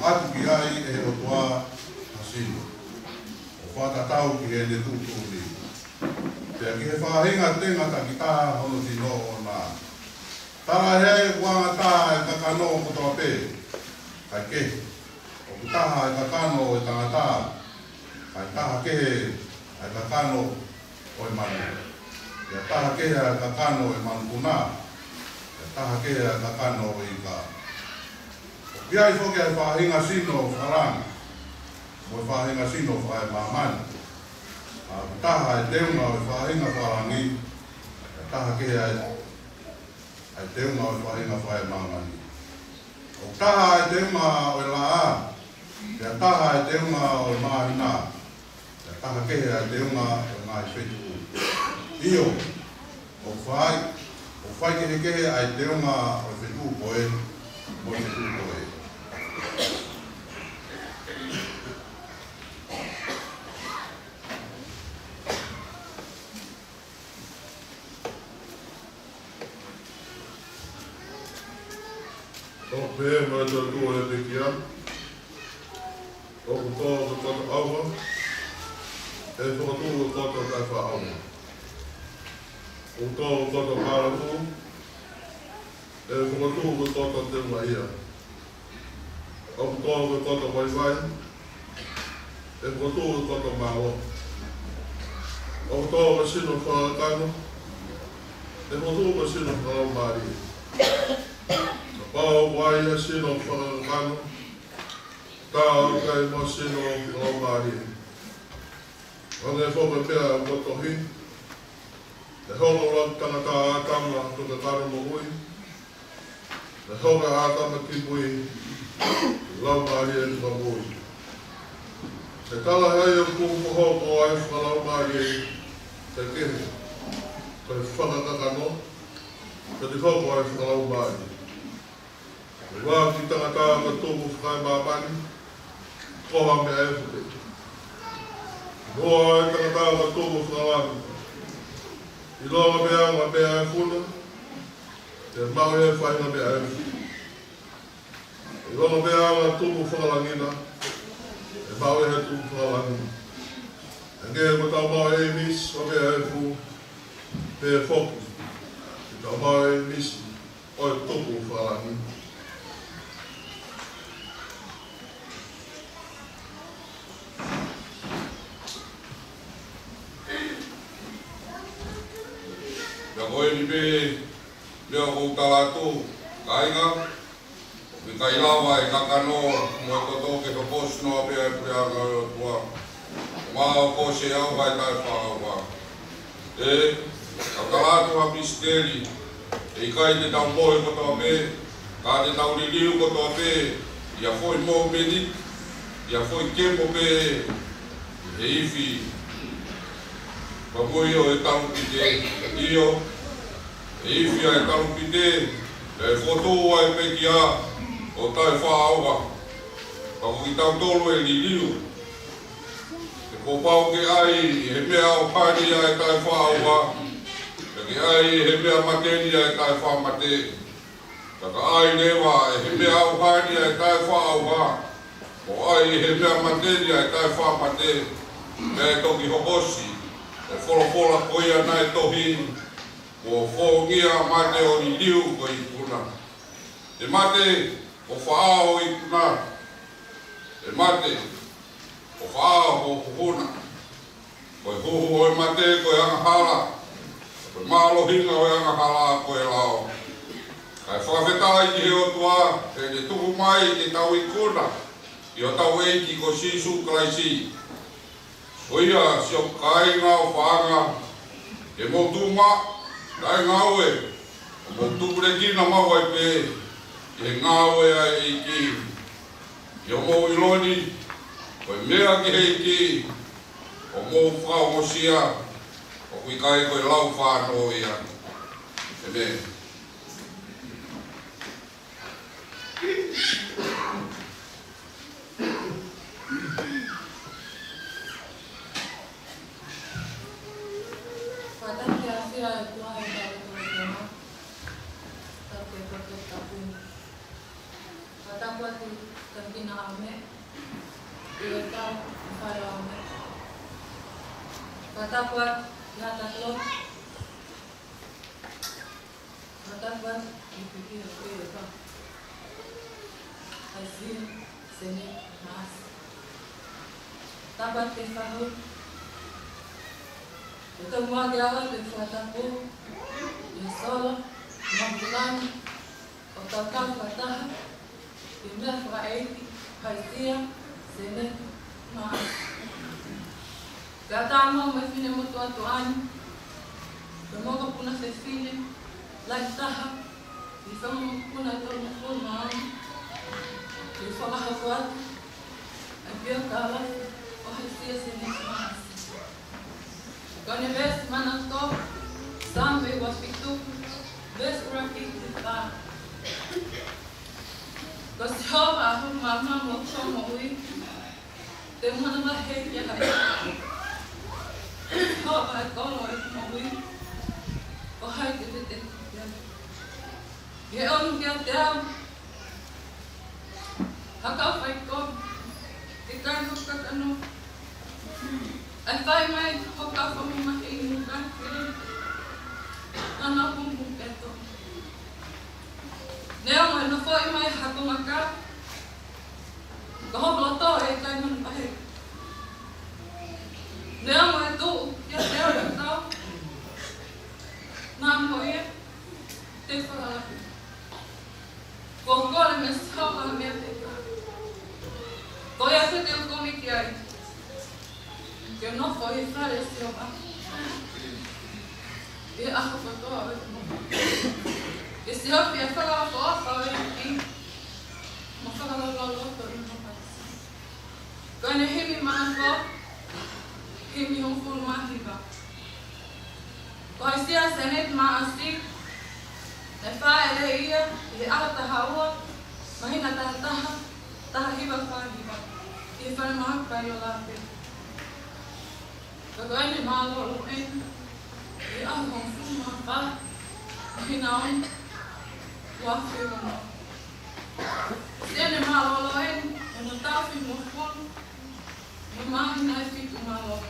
ʻOatu ki ai ʻe he ʻOtua ha sino, ʻo fakatatau ki heʻene tuʻutuʻuni. Pea ki he faʻahinga tenga takitaha hono sino ʻoʻona. Talaʻehai ʻoku anga taha ʻa e kakano kotoa pē, kae kehe, ʻoku taha ʻa e kakano ʻo e tangata, kae taha kehe ʻa e kakano ʻo e manu. Pea taha kehe ʻa e kakano ʻo e manupuna, pea taha kehe ʻa e kakano ʻo e ika. ʻOku ʻi ai foki ʻa e faʻahinga sino fakalangi, mo e faʻahinga sino fakaemāmani. Ka ʻoku taha ʻa e teunga ʻo e faʻahinga fakalangi, pea taha kehe ʻa e, ʻa e teunga ʻo e faʻahinga fakaemāmani. ʻOku taha ʻa e teunga ʻo e laʻā, pea taha ʻa e teunga ʻo e māhina, pea taha kehe ʻa e teunga ʻo e ngaahi fetuʻu. ʻIo, ʻoku fai, ʻoku faikehekehe ʻa e teunga ʻo e fetuʻu ko ē, mo e fetuʻu ko ē. ʻOku pehē mai ʻe he toetuʻu ʻo e pekia, ʻoku tō ko e koto ʻauha, ʻe fokotuʻu ko e koto taʻefaʻaʻauha. ʻOku tō ko e koto kālafū, ʻe fokotuʻu ko e koto teungaʻia. ʻOku tō ko e koto vaivai, ʻe fokotuʻu ko e koto mālohi. ʻOku tō ko e sino fakakakano, ʻe fokotuʻu ko e sino fakalaumālie. Kapau ʻoku ʻi ai ha sino fakakakano, tā ʻoku ʻi ai mo ha sino fakalaumālie. Hangē foki ko e meʻa kuo tohi, ʻe hoko ʻa e tangata ʻa ʻĀtama ko e kakano moʻui, ʻe hoko ʻa ʻĀtama kimui, laumālie fakamoʻui. ʻE talaʻehai ʻoku hoko ʻa e fakalaumālie, kae kehe, ko e fakakakano, pea te hoko ʻa e fakalaumālie. Ko e ʻuhinga ki he tangata ʻoku tupu fakaemāmani, ko ha meʻa efu pē. Ko e tangata ʻoku tupu fakalangi, ʻilonga pē ʻa e meʻa efu na, te maʻu ʻe he faʻahinga meʻa efu. ʻIlonga pē ʻa e tupu fakalangi na, te maʻu ʻe he tupu fakalangi. Hangē ko ʻetau maʻu ʻe ʻIvisi ʻa e meʻa efu, pehē foki ʻetau maʻu ʻe ʻIvisi ʻa e tupu fakalangi. Pea ko eni pē meʻa ʻoku ou tala atu, kāinga, ʻoku ʻikai lava ʻe he kakano mo e koto ke hokosi noa pē ʻa e puleʻanga ʻo e ʻOtua, ʻo maʻu ko e ʻauha ʻe taʻefaʻaʻauha. ʻE, tau tala atu ha misiteli, ʻe ʻikai te tau mohe kotoa pē, ka te tau liliu kotoa pē, ʻi ha foʻi mōmeniti, ʻi ha foʻi kepo pē, ʻi he ifi, pea mo e talupite, ʻio, ʻe ifi ʻa e talupite, pea ʻe fokotuʻu ʻa e pekia ʻo taʻefaʻaʻauha. Pea ko kitautolu ʻe liliu. He kuo pau ke ʻai ʻe he meʻa ʻauha ni ʻa e taʻefaʻaʻauha, pea ke ʻai ʻe he meʻa mate ni ʻa e taʻefaʻamate. Ka ka ʻai leva ʻe he meʻa ʻauha ni ʻa e taʻefaʻaʻauha, mo ʻai ʻe he meʻa mate ni ʻa e taʻefaʻamate, pea ʻe toki hokosi ʻa e folofola ko ia naʻe tohi, kuo fongia ʻa mate ʻo liliu ko e ikuna. ʻE mate, ko fē hoʻo ikuna? ʻE mate, ko fē hoʻo huhuna? Ko e huhu ʻo e mate ko e angahala, ko e mālohinga ʻo e angahala ko e lao. Kae fakafetaʻi ki he ʻOtua, he ne tuku mai ke tau ikuna ʻi hotau ʻEiki ko Sīsū Kalaisi. Ko ia, siʻoku kāinga ʻofaʻanga, ke mou tuʻu maʻu, taʻengaue, ʻo mou tupulekina maʻu ai pē ʻi he ngāue ʻa e ʻEiki. ʻI hoʻomou ʻilo ni, ko e meʻa ki he ʻEiki, ʻoku mou fakaongosia, ʻOku ʻikai ko e lau fānau ia. ʻĒmeni. Fakatapu ki he ʻafio ʻa e ʻOtua ʻi hotau loto. Tapu ki he Tohi Tapu. Fakatapu atu ki he kinautolu ʻoku nau ʻi he fale ʻo e ʻaho ni. Fakatapu atu ki he ʻAtatolo. Fakatapu atu ki he ʻEiki ʻo e ʻOtua. ʻAisi, Sene, Maʻasi. Tapu atu ki he fahu. ʻOku ou muʻaki ʻalu atu ʻo fakatapu ʻi he solo, mo e kulamu, ʻo tautau fakataha, ʻi he meʻa fakaʻeiki, ʻAisi, Sene, Maʻasi. Kae ʻatā mo e finemotuʻa ni, pea mo e mokopuna fefine, lahi taha, ʻi he fanga mokopuna ʻe tolungofulu mā ono, ʻi he fakahoko atu ʻa e pio kalafi ʻo ʻAisi, Sene, Maʻasi. Ko ʻene veesi manako, Saame ua fitu, veesi ʻuluaki ki he fā. Ko Sihova ʻa hoku maama mo hoku moʻui, te u manavahē kia hai? Ko Sihova ʻa e kolo ʻo ʻeku moʻui, ko hai te u teuteu ki ai? ʻI heʻene ʻunu kiate au ha kau faikovi, ʻikai hoku kakano. ʻE fai mai hoku kau fakamamahi ʻi he ngaahi fili, naʻa nau pumupum peto. Neongo ʻe nofoʻi mai ha konga kau, ko hoku loto ʻe ʻikai manavahē. Neongo ʻe tuʻu kiate au ha tau, naʻa mo ia te u fakalahi. Kuo u kole meia Sihova ha meʻa pē. Ko ia te u kumi ki ai, ke u nofo ʻi he fale ʻo Sihova ʻi he ʻaho kotoa ʻo ʻeku moʻui, ke u sio ki he fakaʻofoʻofa ʻo e ʻEiki, mo fakalaulauloto ʻi hono ʻafio. Ko ʻene himi manako, himi hongofulu mā hiva. Ko ʻAisi, Sene, Maʻasi, naʻe fāʻeleʻi ia ʻi he ʻaho taha ua, māhina taha taha, taha hiva fā hiva, ʻi he falemahaki Kaiolaape. Ka ko ʻene mālōlō ʻeni, ʻi he ʻaho hongofulu mā fā, māhina ono, ua afe ua noa. Siʻene mālōlō ʻeni, ʻi hono taʻu fitungofulu, mo e māhina ʻe fitu mālōlō.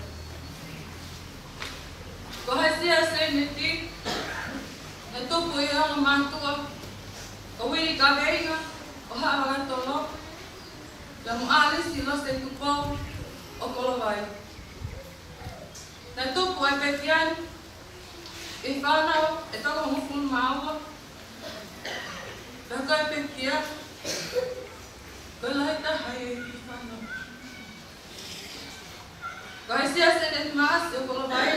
Ko ʻAisi, Sene, naʻe tupu ʻi he ongo mātuʻa ko Uili Kaveinga ʻo Haʻa Vakatolo, pea mo ʻAlisi Lose Tupou ʻo Kolovai. Naʻe tupu ʻa e pekia ni ʻi he fānau ʻe toko hongofulu mā ua, pea ko e pekia ko e lahi taha ʻi he fānau. Ko ʻAisi, Sene, Maʻasi ʻo Kolovai,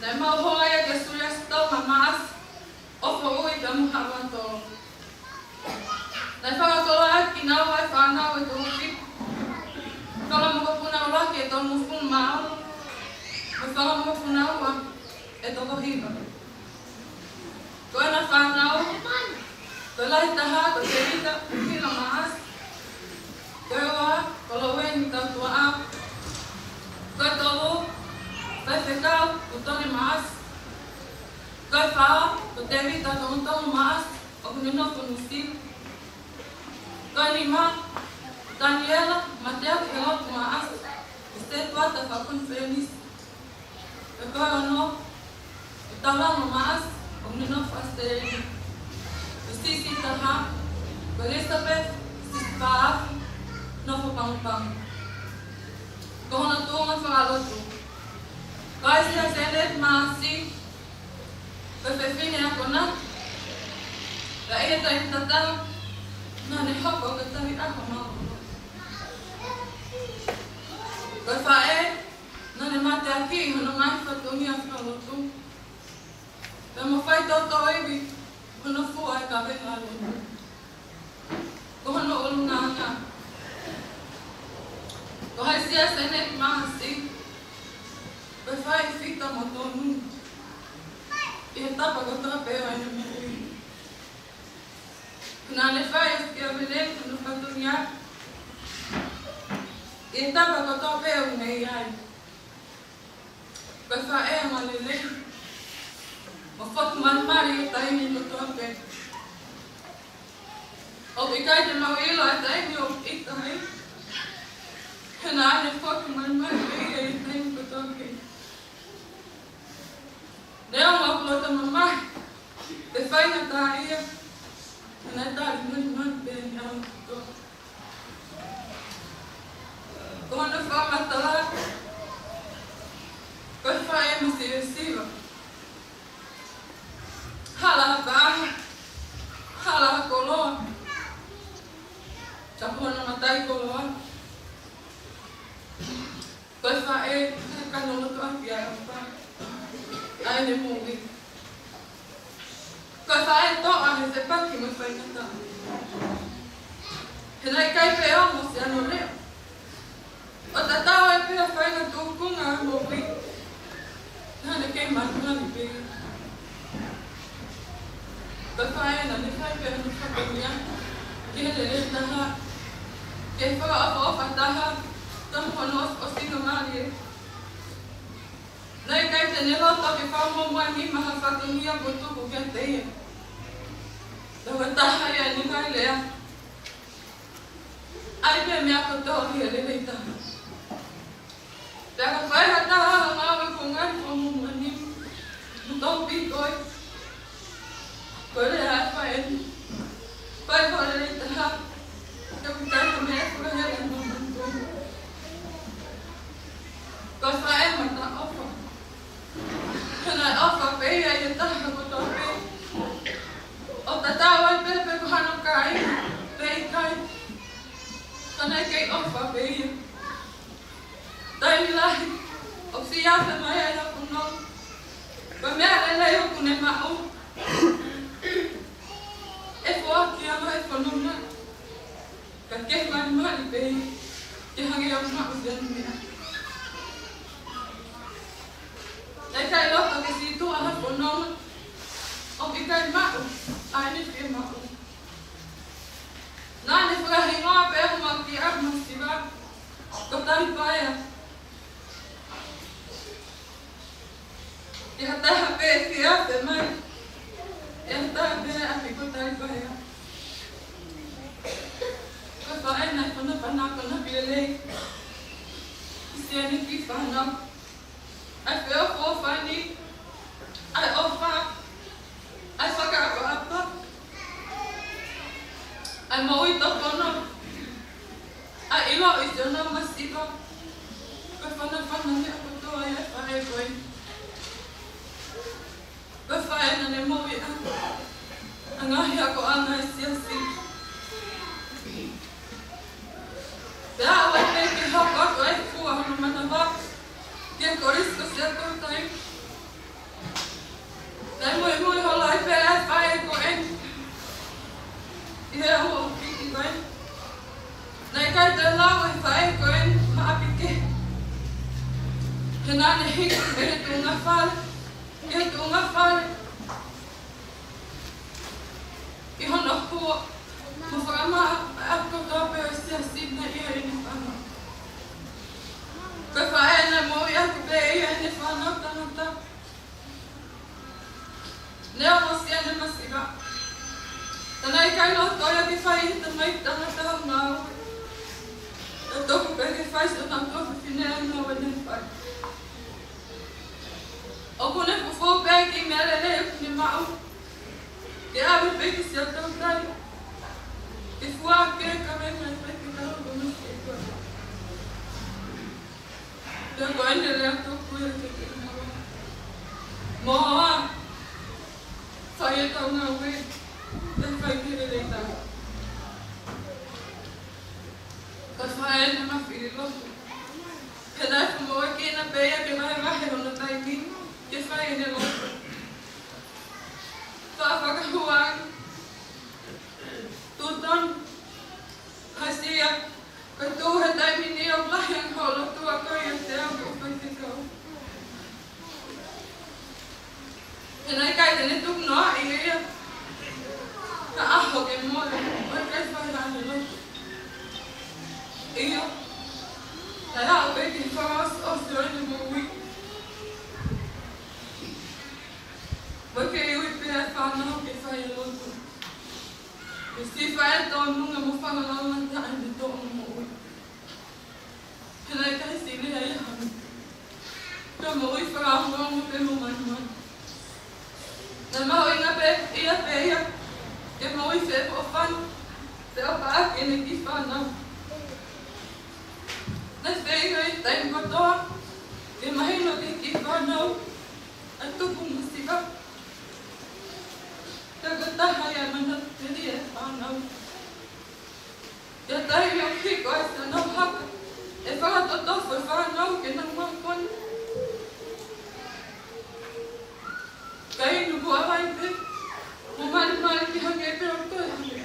naʻe maʻu hola ia kia Suliasi Tonga Maʻasi ʻo Foʻui pea mo Haʻa Vakatolo. Naʻe fakakoloa ʻaki kinaua ʻa e fānau ʻe toko fitu, fanga mokopuna ʻuluaki ʻe tolungofulu mā ono, mo e fanga mokopuna ua ʻe toko hiva. Ko ʻena fānau, ko e lahi taha ko Tēvita Hila Maʻasi, ko e ua ko Loweni Tautuaʻau, ko e tolu Faifekau ko Toni Maʻasi, ko e fā ko Tēvita Tongotongo Maʻasi ʻoku ne nofo Nuʻusila, ko e nima ko Taniela Mateaki Helotu Maʻasi, ko e setuata fakakonifelenisi. Ko e ono ko Taulano Maʻasi ʻoku ne nofo ʻAositelēlia. Ko e siʻisiʻi taha ko Elizabeth Sisifaafi, nofo Pagopago. Ko hono tuʻunga fakalotu, ko ʻAisi, Sene, Maʻasi, ko e fefine akonaki. Ka ʻi he taimi tatau, naʻa ne hoko ko e tauhi ʻaho mālōlō. Ko e faʻē, naʻa ne mateaki ʻi hono ngaahi fatongia fakalotu, pea mo faitoʻo ivi hono fua ʻa e kavenga lotu. Ko hono ʻulungaanga, ko ʻAisi, Sene, Maʻasi, ko e Fai fita mo tonu ʻi he tapa kotoa pē ʻo ʻene moʻui. Naʻa ne fai ʻa e siʻi ʻamanaki mo e fatongia ʻi he tapa kotoa pē ʻoku ne ʻi ai. Ko e faʻē angalelei mo foki malimali ʻi he taimi kotoa pē. ʻOku ʻikai te mau ʻilo ʻa e taimi ʻoku ʻita ai, he naʻa ne foki malimali pē ia ʻi he taimi kotoa pē. Neongo ʻoku loto mamahi pe faingataʻaʻia, naʻa ne tali malimali pē ʻi he ʻaho kotoa. Ko hono fakamatala, ko e faʻē masivesiva. Hala ha paʻanga, hala ha koloa, ka ko hono mataʻikoloa, ko e faʻē naʻe kano loto ʻaki ʻa e ʻofa ʻa ʻene moʻui. Ko e faʻē toʻa he fepaki mo e faingataʻa. He naʻe ʻikai pē ongo siʻano leʻo. ʻO tatau ai pē ʻa e faʻahinga tūkunga ʻo e moʻui, naʻa ne kei malimali pē. Ko e faʻē naʻa ne fai pē hono fatongia ki he lelei taha, ki he fakaʻofoʻofa taha, taha mo hono ʻosi, ʻosinga mālie. Naʻe ʻikai te ne loto ke fakamuʻomuʻa nima ha fatongia kuo tuku kiate ia. Ko e taha ia ʻene ngaahi lea: ʻAi pē meʻa kotoa ki he lelei taha. Pea ka fai ha taha ha ngāue kuo ngali fakamuʻomuʻa nima, mou toki pīkoi. Ko e lea ʻa e faʻē ni: Fai ko e lelei taha, he ʻoku ʻikai ko e meʻa ʻe fakahela ʻe he māmani ko eni. Ko e faʻē mataʻofa. He naʻe ʻofa pē ia ʻi he taha kotoa pē, ʻo tatau ai pē pe ko hano kāinga pe ʻikai, ka naʻe kei ʻofa pē ia. Taimi lahi ʻoku siʻi afe mai ai ʻa e fononga, ko e meʻa lelei ʻoku ne maʻu ʻe foaki ia maʻa e fononga, ka kei malimali pē ia ke hangē ʻoku maʻu siʻi meʻa. Naʻe ʻikai loto ke sītuʻa ha fononga ʻoku ʻikai maʻu ʻa ʻene fiemaʻu. Naʻa ne fakahingoa pē ʻa e maʻu ki ai masiva ko Talipaea. ʻI ha taha pē ʻe fie afe mai, ʻi ha taha pē ʻe ʻapi ko Talipaea. Ko e faʻē naʻe fanafana ʻaki hono ʻapi lelei ki siʻene kiʻi fānau. ʻA e feʻofoʻofani, ʻa e ʻofa, ʻa e fakaʻapaʻapa, ʻa e moʻui tōpono, ʻa e ʻiloʻi siʻono masiva. Ko e fanafana meʻa kotoa ia ʻa e faʻē ko eni. Ko e faʻē naʻa ne moʻui ʻaki ʻa e ngaahi akoʻanga ʻa e siasi. Pea ʻalu ai pē ke hoko atu ʻa e fua hono manava ki he Kolisi ko Siaʻatoutai. Naʻe muimui holo ai pē ʻa e faʻē ko eni ʻi he ʻaho ʻoku hiki mai. Naʻe ʻikai te ne lau ʻa e faʻē ko eni maʻapi kehe. He naʻa ne hiki mei he tuʻunga fale ki he tuʻunga fale ʻi hono hua mo fakamaʻa ʻa e ako kotoa pē ʻo e siasi naʻe ʻi ai ʻene fānau. Ko e faʻē naʻe moʻui ʻaki pē ia ʻene fānau tangata. Neongo siʻene masiva, ka naʻe ʻikai loto ia ke fai ʻe he tamaiki tangata ha ngāue ʻo tuku pē ke fai siʻono tuofefine ʻa e ngāue naʻe fai. ʻOku ne fufū pē e kiʻi meʻa lelei ʻoku ne maʻu ke ʻave pē ki Siaʻatoutai ke fua ʻaki e kavenga ʻa e faifekau ko Masiʻi Koe. Pea ko ʻene lea toku ia ke ke maua. Mo ā, fai ʻetau ngāue, te fai ki he lelei taha. Ko e faʻē naʻe mafili lotu. He naʻe fakamoʻuekina pē ia ke vahevahe hono taimi ke fai ʻene lotu. Faʻa fakahua ange, Tūtonu, Hasia, ka tuʻu he taimi ni ʻoku lahi ange hoʻo lotu ʻiate au ko e faifekau. Naʻe aʻu pē ki he fakaʻosi ʻo ʻene moʻui, ʻoku kei ui pē ʻa e fānau ke fai e lotu. Ke sio ki he tōnunga mo e fakalaulauloto ʻa ʻene tōʻonga moʻui. He naʻe ʻikai siʻi lea ia ha meʻa. Ko e moʻui fakaongoongo pē mo mānumanu. Naʻe mahuʻinga pē ia pē ia ke moʻui feʻofoʻofani, feʻofaʻaki ʻene kiʻi fānau. Naʻe feinga ʻi he taimi kotoa ke mahino ki he kiʻi fānau ʻa e tupu masiva. Ka ko e taha ia e manatu teli ʻa e fānau. Ko e taimi ʻoku hiko ai siʻa nau haka, ʻe fakatotofo e fānau ke nau mākoni. Ka inu kuo ʻave pē, mo malimali ki hangē pē ʻoku toe hangē.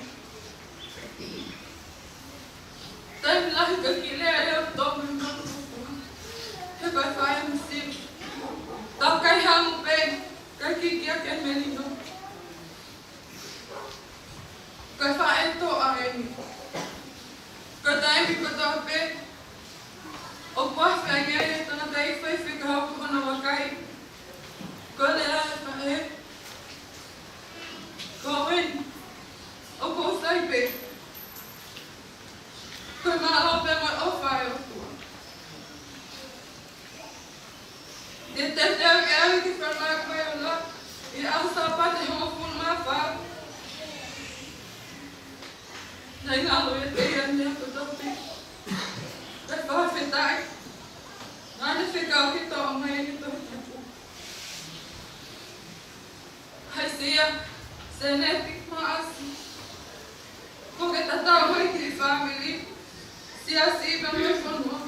Taimi lahi ʻoku kiʻi lea ia ʻo tō mai manu kotoa. He ko e faʻē masiva. Tau kai hamu pē, ka kikia ke melino. Ko e faʻē toʻa eni. Ko e taimi kotoa pē ʻoku afe ange ai e tangataʻeiki faifekau ki hono vakai, ko e lea ʻa e faʻē: Ko eni, ʻoku ou sai pē. Ko e mālō pē mo e ʻofa ʻa e ʻOtua. Naʻe teuteu ke aʻu ki he falemahaki mai ʻo Lā ʻi he ʻaho Sāpate hongofulu mā fā. Naʻe ngalo ʻiate ia ʻa e meʻa kotoa pē. Ko e fakafetaʻi naʻa ne fekau ke toʻo mai ʻene Tohi Tapu. Haʻisia, Seneti, Maʻasi. Kuo ke tatau ai ki he fāmili, siasi pea mo e fonua.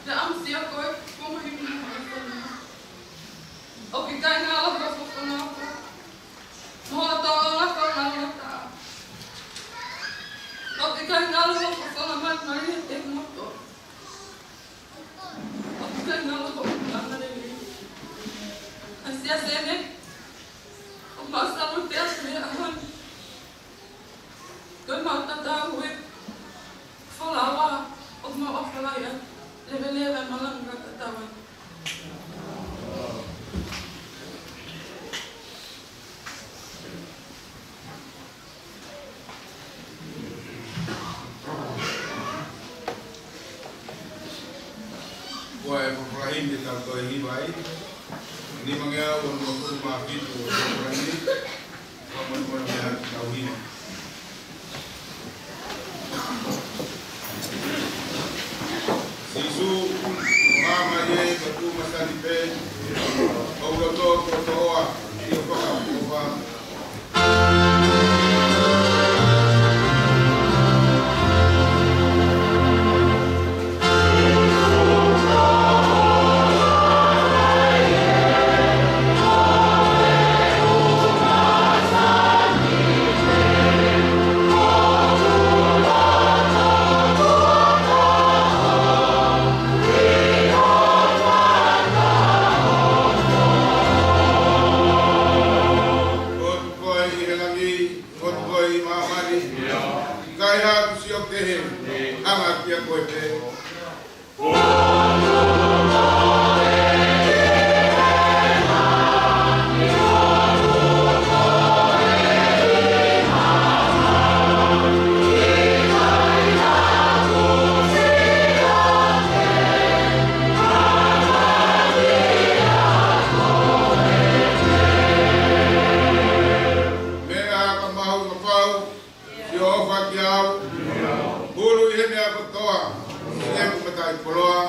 Pea ʻamusia koe, kuo mahino mo e fonua. ʻOku ʻikai ngalo hoʻo fofonga koe mo hoʻo tōʻonga fakaolataʻa. ʻOku ʻikai ngalo hoʻo fofonga malimali ʻiate kimoutolu. ʻOku ʻikai ngalo hoʻo anga lelei. Haʻisia Seneti, ʻoku mau salute atu he ʻaho ni. Ko ʻemau tatau e folau, ʻoku mau ʻofa lahi atu. Leveleva e malanga ka tatau ai. Ko e folofola himi te tau toe hiva ai. Nimangeau onongofulu mā fitu ʻo e folofola himi. Ko e moʻoni moʻoni meʻa ke tau hiva. Sīsū, ʻoku māmani ē, ʻoku tuʻu masani pē, ʻoku loto kotoa, ʻio fakaʻofoʻofa. Ko koe ʻi he langi, ko koe ʻi māmani. Kai haʻaku sio kehe, hanga kiate koe pē. Meʻa ka mahu ka pau, ʻio ʻofa kiate au. Hulu ʻi he meʻa kotoa, siʻeku mataʻikoloa.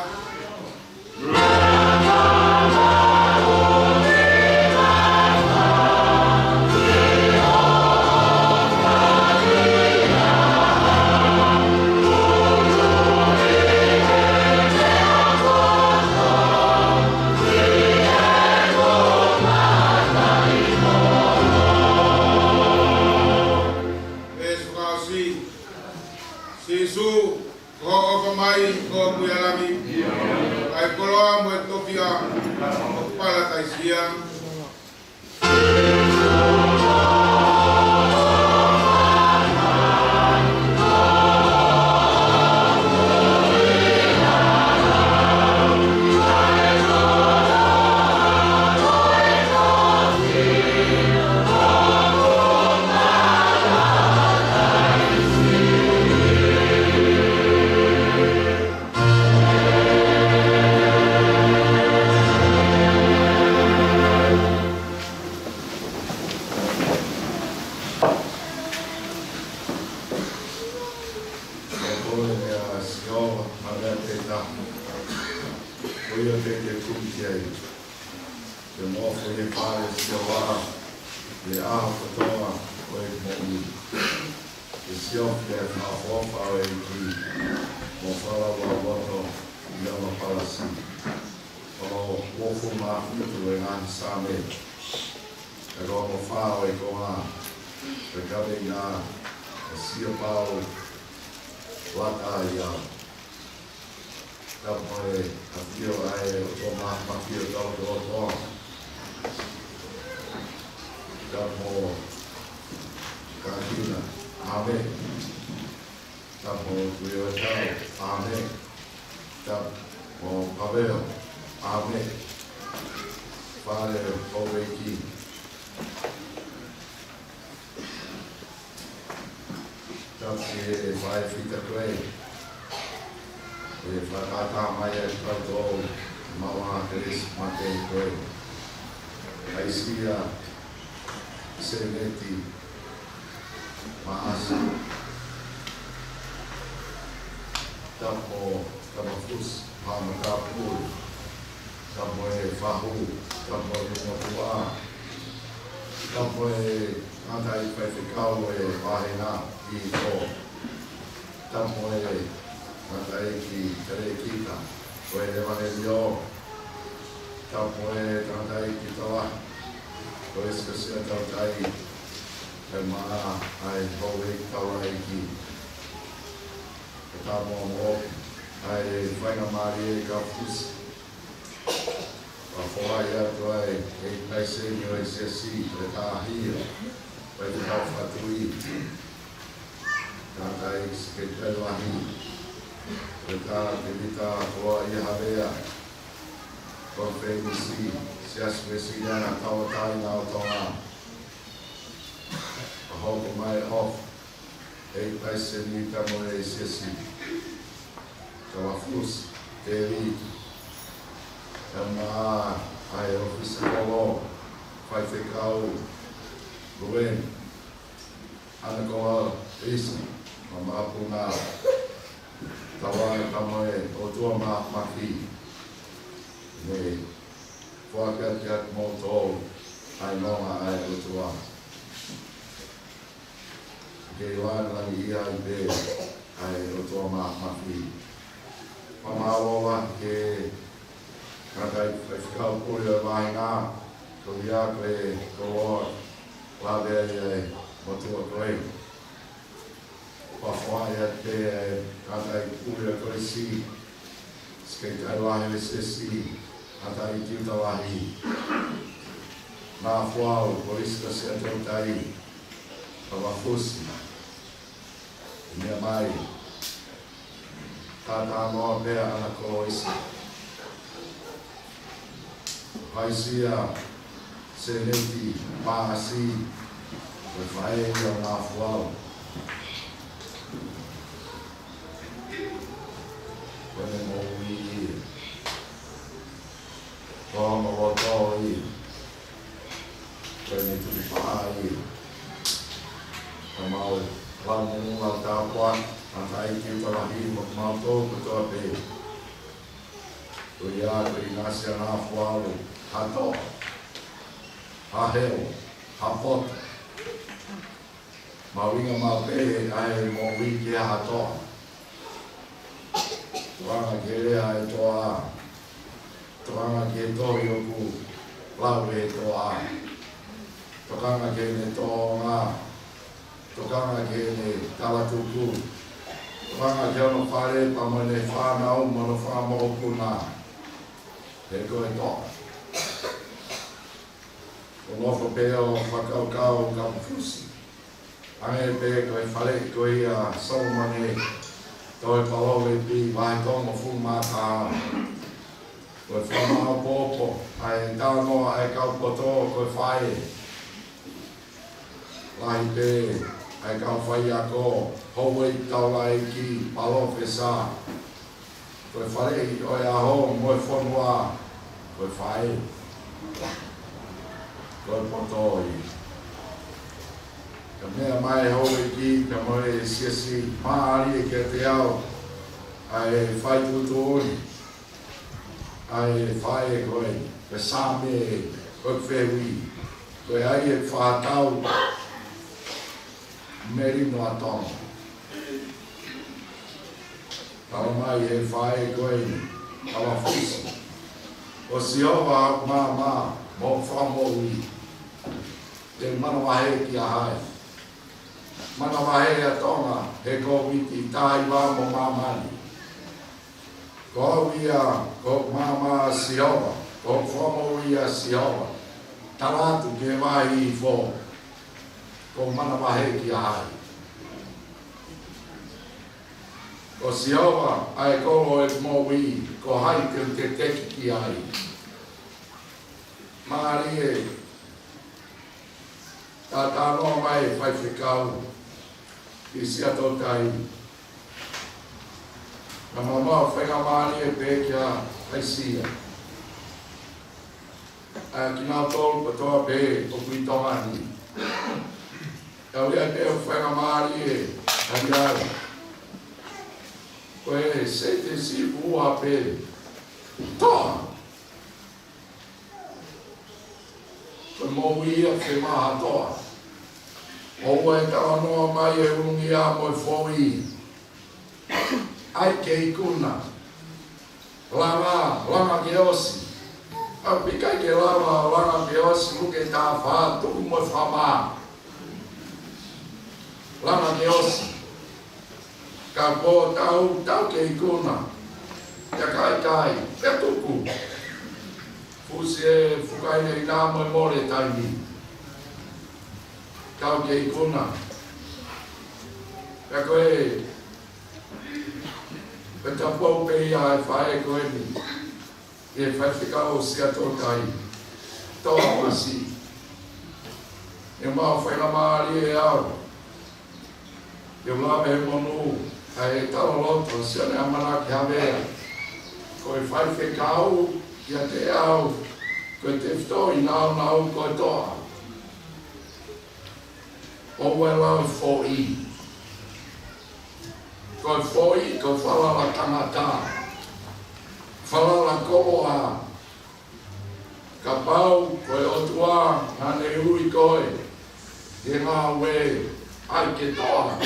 Veesi fakaʻosi. Sīsū, ko hoʻo ʻofa mai ʻoku ʻi he langi, ʻa e koloa mo e tofiʻa ʻoku palataisia. Sihova, ʻa e meʻa pē taha ko ia te ke kumi ki ai. Ke mo ʻofa ʻi he fale ʻo Sihova ʻi he ʻaho kotoa ʻo ʻeku moʻui. Ke siofi ʻa e fakaʻofoʻofa ʻo e ʻEiki, mo falaua loto ʻi hono palasi. Ko hono uofulu mā fitu ʻo e ngaahi Saame. Ko hono fā ʻo e konga, ko e kaveinga, ʻa Siapau Lata Ia. Tapu mo e ʻafio ʻa e ʻOtua Māfimafi ʻi hotau loto. Tapu mo Kākina. ʻĀmeni. Tapu mo Tuiotau. ʻĀmeni. Tapu mo Paveo. ʻĀmeni. Fale ʻo e ʻEiki. Tapu ki he faifekau ko ē, ʻe fakatātā mai ai kitautolu, maʻu ʻa e kelesi makehe ko ē. ʻAisia Seneti Maʻasi. Tapu mo Tamafusi Haʻa Matāpule. Tapu mo e fahu, tapu mo e motuʻa. Tapu mo e tangataʻeiki faifekau ʻo e vāhenga ʻi Fo. Tapu mo e tangataʻeiki talēkita ʻo e ʻevangeliō. Tapu mo e tangataʻeiki tauʻahi ʻo e Siasi ʻa Tautai. Kae ʻumaʻā ʻa e houʻeiki taulaʻeiki. Tapu mo ʻa e faingamālie ʻa e kau fusi. Fakafetaʻi atu ai ʻa e palesiteni ʻo e Siasi, Toketā Hia, Faifekau Fakatuʻi, Toketā Sekelitali Lahi, Toketā Tēvita Koloaʻia Havea, Konifelenisi Siasi Uēsiliana Tauʻatāina ʻo Tonga, ʻa e hoko mai ʻo e palesiteni ʻa e Siasi, Tamafusi Tēvita, kae ʻumaʻā ʻa e ʻōfisa kolo, faifekau, Lueni, ʻAna Koloa Isi, mo e makapuna, tauange pea mo e ʻOtua Māfimafi, ne foaki atu kiate kimoutolu ʻa e nonga ʻa e ʻOtua. Ke lāngilangiʻia ai pē ʻa e ʻOtua Māfimafi. Fakamālō lahi ki he tangataʻeiki faifekau pule ʻo e vāhenga, ko ia ko e koloa lave ai ʻa e motuʻa ko ē. Fakafetaʻi atu pē ʻa e tangataʻeiki pule ʻo e Kolisi, Sekelitali Lahi ʻo e Siasi, tangataʻeiki tiuta lahi, Nafualu, Kolisi Siasi ʻa Tautai, Tamafusi, meʻa mai, Toketā Noa Pea ʻAna Koloa Isi, ʻAisia Seneti Maʻasi, ko e faʻē ia ʻo Nafualu. Ko ʻene moʻui ia. Ko hono loto ia. Ko ʻene tukupā ia. Ka mau lau mo lau tāpuaki, tangataʻeiki tiuta lahi mo kimautolu kotoa pē. Ko ia ko ʻInasi ʻAna Fualu, Haʻatoʻa, Haʻaheo, Haʻapoto. Mahuʻinga maʻu pē ʻa e moʻui ki he Haʻatoʻa. Tokanga ki he lea ʻa e toʻa. Tokanga ki he tohi ʻoku lau ʻe he toʻa. Tokanga ki heʻene tōʻonga. Tokanga ki heʻene talatuku. Tokanga ki hono fale pea mo ʻene fānau mo hono fanga mokopuna. He ko e toʻa. ʻOku nofo pē ʻo fakakaukau ka fusi. Hangē pē ko e faleʻi ko ia ʻa Solomone, toe Palōvepi vahe tolungofulu mā taha. Ko e fakamāʻopoʻopo ʻa e talanoa ʻa e kau poto ko e faʻē. Lahi pē ʻa e kau faiako, houʻeiki taulaʻeiki, palōfesa. Ko e faleʻi ʻo e ʻaho mo e fonua, ko e faʻē. Ko e poto ia. Ka meʻa mai houʻeiki, ka mo e siasi, mālie kiate au. ʻA e fai tuʻutuʻuni ʻa e faʻē ko eni, ko e Saame, ko e fehuʻi, ko e hā e fātau melino ʻa Tonga. Talamai ʻe he faʻē ko eni, Kavafusi: Ko Sihova ʻa hoku maama mo hoku fakamoʻui, te u manavahē kia hai? Manavahē ʻa Tonga he Kōviti taha hiva mo māmani. Ko au ia, ko hoku maama ʻa Sihova, ko hoku fakamoʻui ʻa Sihova. Tala atu ki he vahe hihifo, ʻoku ou manavahē kia hai? Ko Sihova ʻa e kolo ʻo ʻeku moʻui, ko hai te u teteki ki ai? Mālie, talanoa mai e faifekau ʻi Siaʻatoutai. Naʻa mau maʻu faingamālie pē kia Asia, ʻa kinautolu kotoa pē ʻoku ʻi Tonga ni. Kau ia pē ʻoku faingamālie ʻa ia. Ko e sētesi ua pē, toʻa. Ko e moʻui ia ke maha toʻa. ʻOua ʻe talanoa mai e ulungia mo e foʻi. ʻAi ke ikuna. Langa, langa ke ʻosi. ʻOku ʻikai ke lava, langa ke ʻosi, luke tā fā, tuku mo e fama. Langa ke ʻosi. Ka ko e tau, tau ke ikuna. Pea kai kai, pea tuku. Fusi e fukaineinā mo e mole taimi. Tau ke ikuna. Pea ko e, ko e tapou pē ia ʻa e faʻē ko eni, ʻa e faifekau ʻo Siaʻatoutai. Toʻa masi. ʻE maʻu faingamālie ʻe au ke u lave he monū ʻa e talaloto ʻa Sione ʻAmanaki Havea, ko e faifekau ʻiate au, ko e tefitoʻi nāunau ko e toʻa. ʻOua ʻe lau e foʻi. Ko e foʻi, ko e falala tangata. Falala koloa. Kapau ko e ʻOtua naʻa ne ui koe ki he ngāue, ʻai ke toʻa.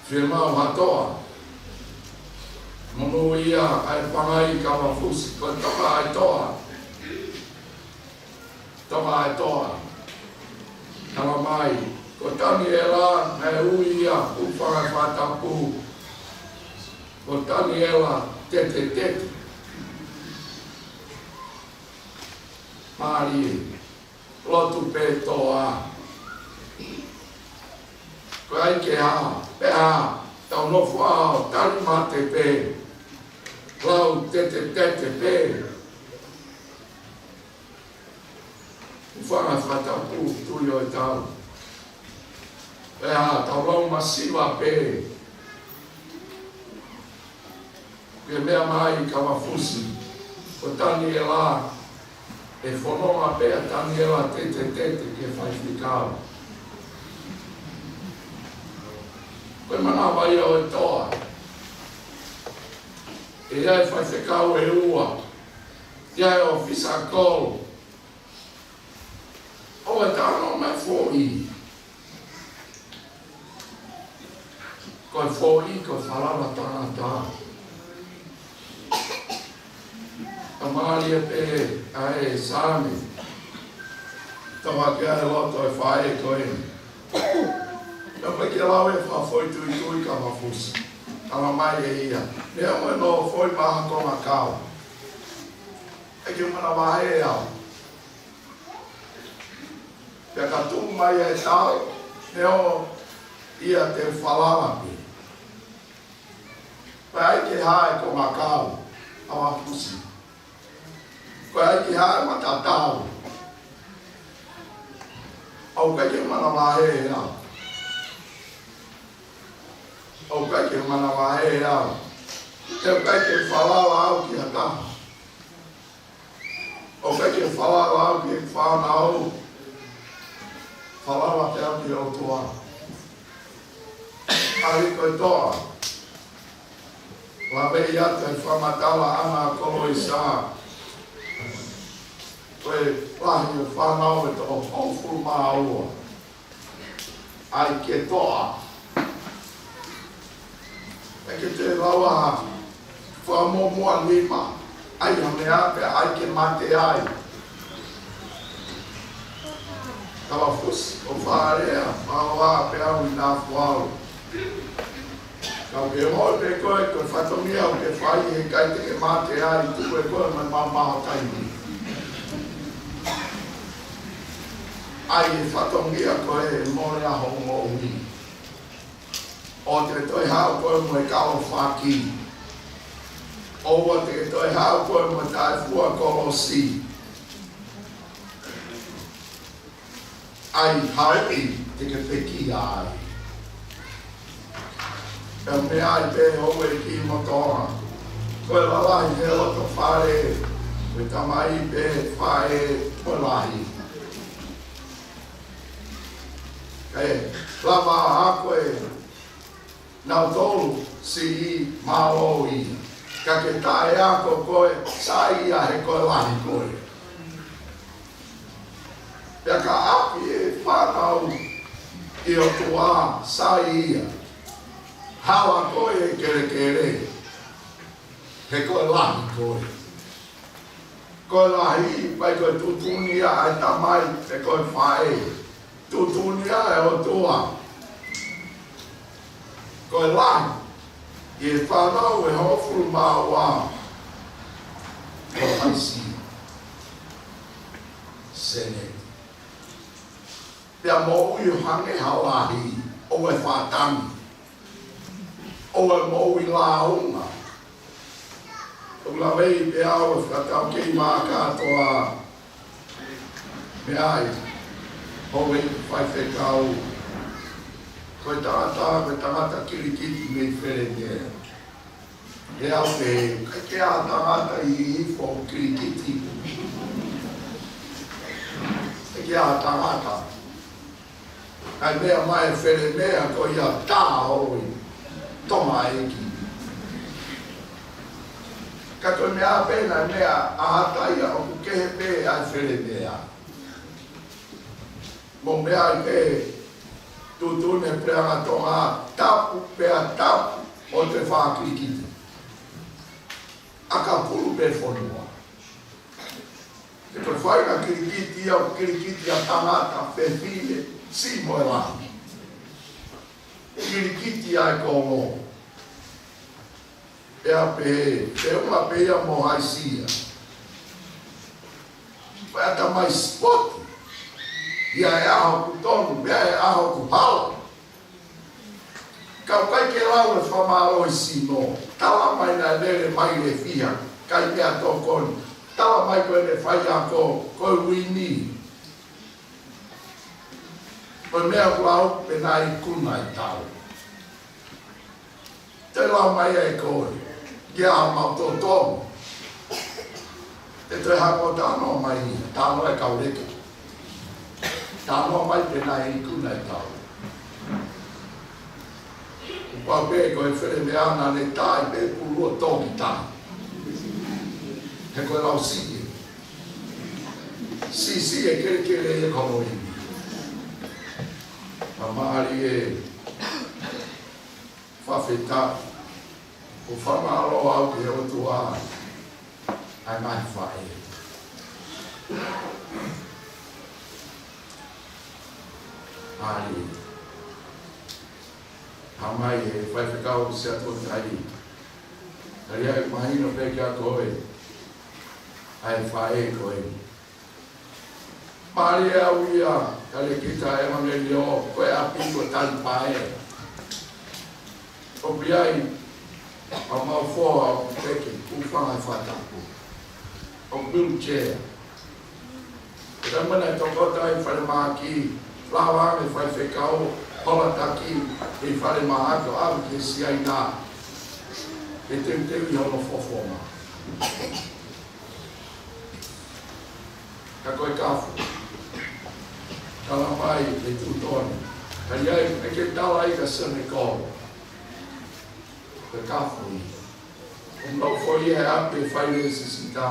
Fiemaʻu ha toʻa. Monūʻia ʻa e pangai Kavafusi, ko e toka ʻa e toʻa. Toka ʻa e toʻa. Talamai, ko Taniela naʻe ui ia, ʻoku fanga fakatapu. Ko Taniela Tetetete. Mālie, lotu pē toʻa. Ko e ʻai ke hā, pea hā, tau nofo ʻo tali mate pē. Lau Tetetete pē. ʻOku fanga fakatapu, tui ʻo e tau. Pea tau lau masiva pē. Ke meʻa mai Kavafusi, ko Taniela, ʻe fononga pē ʻa Taniela Tetetete ke faifekau. Ko e manava ia ʻo e toʻa. ʻE ʻi ai e faifekau ʻe ua, ʻi ai e ʻōfisa kolo. ʻOua ʻe talanoa mai e foʻi. Ko e foʻi, ko e falala tangata. Ka mālie pē ʻa e Saame. Tau hake ʻa e loto ʻo e faʻē ko eni. Ka ʻoku ʻikai ke lau e fakafoʻituitui Kavafusi. Talamai ʻe ia, neongo ʻenau foʻi maha konga kau, ʻikai ke u manavahē au. Pea ka tuʻu mai e tau, neongo ia te u falala pē. Pea ʻai ke hā e konga kau, Kavafusi. Ko e ʻai ke hā e matatau. ʻOku ʻikai ke u manavahē au. ʻOku ʻikai ke u manavahē au. He ʻoku ʻikai ke falala au ki ha taha. ʻOku ʻikai ke falala au ki he fānau. Falala pē au ki he ʻOtua. ʻAi ko e toʻa. Mavei atu e fakamatala ʻa e koloa ʻi Sā. Ko e lahi ʻo e fānau ʻe toko hongofulu mā ua. ʻAi ke toʻa. ʻAi ke te lava fakamuʻomuʻa nima. ʻAi ha meʻa pē ʻai ke mate ai. Kalafusi ʻo Fālea, maua pē au ʻi Nafualu. Ka ke ʻoho pē koe, ko e fatongia ʻoku ke fai he ʻikai te ke mate ai, tuku ʻe koe mai mamaho taimi. ʻAi e fatongia ko e mole ʻa hoʻo moʻui. ʻOua te ke toe haʻu koe mo e kalo faki. ʻOua te ke toe haʻu koe mo e taʻefua kolosi. ʻAi haʻi te ke pekia ai. Pea meʻa ai pē hoʻo ʻeiki mo Tonga. Ko e lalahi he loto fale, ko e tamai pē faʻē mo e lahi. Kae lava ʻa koe nautolu siʻi mālō ia. Ka ke taʻeako koe, sai ia he ko e lahi koe. Pea ka ʻapi e fānau ʻi ʻOtua, sai ia. Hala koe e kelekele, he ko e lahi koe. Ko e lahi, pai ko e tuʻutuʻuni ia ʻa e tamai, he ko e faʻē. Tuʻutuʻuni ia ʻe ʻOtua. Ko e lahi ʻi he fānau ʻe hongofulu mā ua, ko Haisi Seneti. Pea moʻui ʻo hangē ha lahi, ʻoua ʻe fakatangi. ʻOua ʻe moʻui lāunga. ʻOku lavei pē au ʻo fakataukei mai kātoa. Meʻa ai, houʻeiki faifekau. Ko e tangata, ko e tangata kilikiti mei Felemea. ʻE au pē, ʻikai ke ʻi ai ha tangata ʻi hifo kilikiti. ʻIkai ke ʻi ai ha tangata. ʻAi meʻa mai Felemea ko ia tā ʻo e tamaiki. Ka ko e meʻa pē naʻe meʻa ʻa Hataia ʻoku kehe pē ʻa Felemea. Mo meʻa ai pē tuʻutuʻuni e puleʻanga Tonga tapu pea tapu ʻo te fakakilikiti. ʻAkapulu pē fonua. He ko e faʻahinga kilikiti ia ʻoku kilikiti ʻa tangata, fefine, siʻi mo e lahi. Kilikiti ʻa e Kongo. Pea pehē, pea uma pē ia mo Haisi ia. Pea tamai sipoti. ʻI ai e ʻaho ʻoku tonu, pea ʻi ai e ʻaho ʻoku hala. Ka ʻoku ʻikai ke lau e fakamālohisino. Tala mai naʻe lele mai e fiha, ʻikai ke ʻi ai ha tokoni. Tala mai ko ʻene faiako, ko e uini. Ko e meʻa ʻoku lau pē naʻe ikuna e tau. Te lau mai ʻe koe, ke ʻai haʻamau tōtō. Te toe hako talanoa mai ia, talanoa e kau leka. Talanoa mai pē naʻe ikuna e tau. Kuo pau pē ko e Felemea naʻa ne tai pē pulu ʻo toki tai. He ko e lau siʻi. Siʻisiʻi e kelekele e koloa. Māmālie. Fakafetaʻi. ʻOku fakamālō au ki he ʻOtua ʻa e ngaahi faʻē. ʻAi. Hā mai e faifekau Siaʻatoutai. Tali ai mahino pē kia koe ʻa e faʻē ko ē. Mālie au ia, tali kita ʻevangeliō, ko e ʻapi ko Talipae. ʻOku ʻi ai haʻamau foha ʻoku teke, ʻoku fanga he fakatapu. ʻOku wheelchair. Ko e taimi naʻe tokoto ai falemahaki, lava ange faifekau, hola taki, ʻi falemahaki ʻo ʻalu ki Siaina. Ke teuteu ʻi hono fofonga. Ka ko e kafo. Tala mai e tuʻutuʻuni. Ka ʻi ai, ʻe ke tala ai ka Senegal. Ko e kafo ia. Nofo ia he ʻapi ʻo e fai lesisita,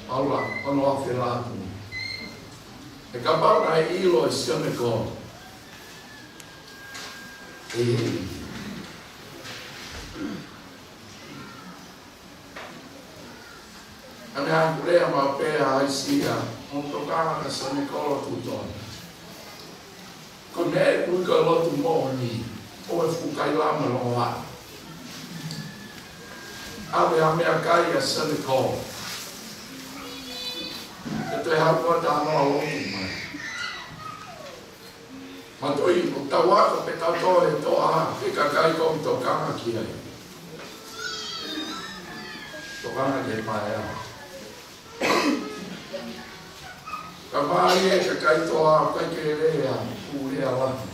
ʻalu ʻo nofo ʻi he lātū. He kapau naʻe ʻilo ʻe Sione Kolo, ʻe, ʻa e meʻa ʻoku lea maʻu pē ʻa Haisia, mo tokanga kia Sione Kolo Tutoni. Ko e meʻa ʻoku ui ko e lotu moʻoni, ʻoku fuʻu kaila mo e longoaʻa. ʻAve ʻa e meʻakai ʻa Sione Kolo. Ke toe haʻu ko e talanoa lotu mai. Manatuʻi, ʻoku tau ako pē tautolu he toʻa, he kakai ʻoku tokanga ki ai. Tokanga ki he paea. Ka mālie e kakai toʻa, ʻikai ke lea, ʻoku lea lahi.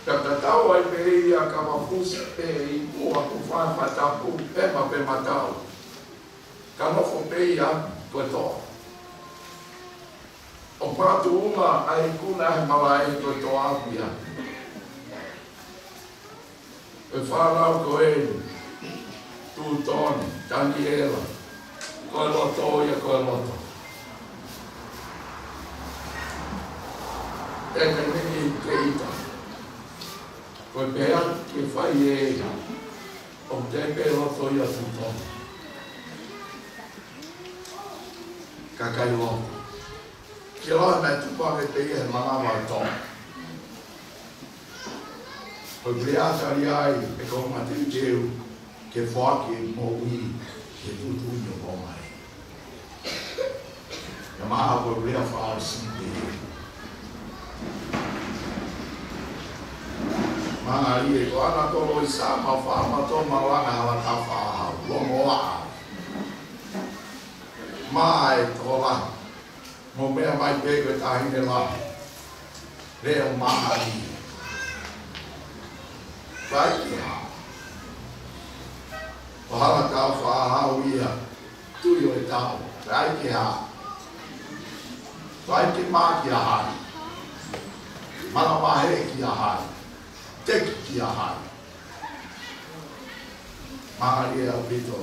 Ka tatau ai pē ia ka mafusi pē ʻi muʻa ʻoku fai fakatapu, pē ma pē matau. Ka nofo pē ia ko e toʻa. ʻOku makatuʻunga ʻa e ikuna he malaʻe ko e toʻa pē ia. Ko e fānau ko eni, Tutoni, Taniela, ko e loto ia, ko e loto. ʻE ka nini ke ita. Ko e pehē ke fai ʻe ia, ʻoku teʻeki pē loto ia Tutoni. Kakai loto. Ke lau mai tupu ange pē ia he manava ʻo e toʻa. Ko e lea tali ai ʻe he kau mateuteu ke foaki e moʻui ke tuʻutuʻuni ʻo ʻomai. Naʻe maʻu ko e lea fāʻosi pē. Mālie ko ʻAna Koloisa mo Fama Tomalanga Hala Tafaʻahau, longoaʻa. Mā e tola. Mo meʻa mai pē ko e taʻahine lahi. Leo mahali. Fai ke hā. Ko Hala Tafaʻahau ia. Tui ʻo e tau. Fai ke hā. Fai ke mā kia hai. Mana mahe kia hai. Teki kia hai. Mālie ʻaupito.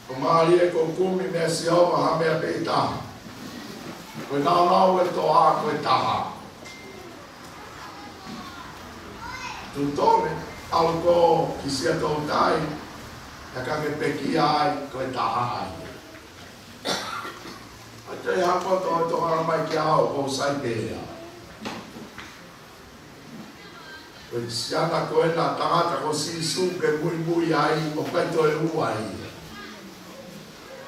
Ko mālie ko e kumi meia Sihova ha meʻa pē ʻe taha. Ko e naunau e toʻa ko e taha. Tutoni, ʻalu ko ē ki Siaʻatoutai, ʻa ia ka ke pekia ai ko e taha ai. ʻA ia te hako to to mai kia au ko Saipea. Ko e siana ko ena tangata ko Sīsū ke muimui ai ʻoku ʻikai toe ua ia.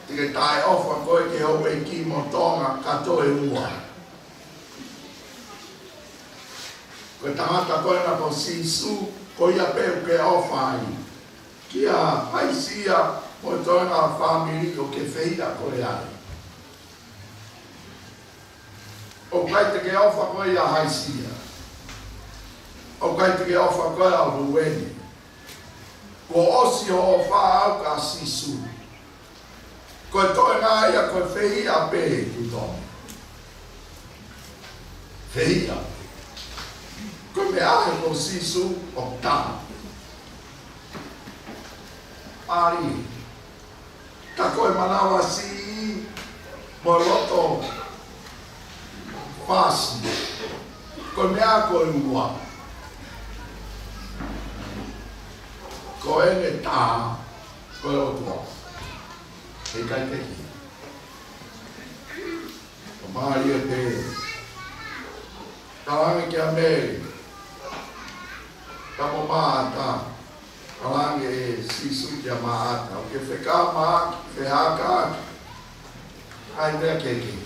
Te ke taʻeʻofa koe ki he houʻeiki mo Tonga ka toe ua. Ko e tangata ko ena ko Sīsū, ko ia pē ʻoku ke ʻofa ai. Kia Haisia mo e toenga fāmili ʻoku ke fehiʻa koe ai. ʻOku ʻikai te ke ʻofa koe ʻia Haisia. ʻOku ʻikai te ke ʻofa koe ʻa Lueni. Kuo ʻosi hoʻo ʻofa ʻau kia Sīsū. Ko e toenga ia ko e fehiʻa pē Tutoni. Fehiʻa. Ko e meʻa he ko Sīsū ʻoku taha. ʻAli. Ka ko e manava siʻi mo e loto fasi. Ko e meʻa ko e ua. Ko eni taha, ko e ʻOtua. He ʻikai te ki. Ko mālie pē. Talaange kia Mele. Ka mo Maʻata. Talaange ʻe Sīsū kia Maʻata, ʻoku ke fekauʻaki, fehākaaʻaki. ʻAi meʻa kehekehe.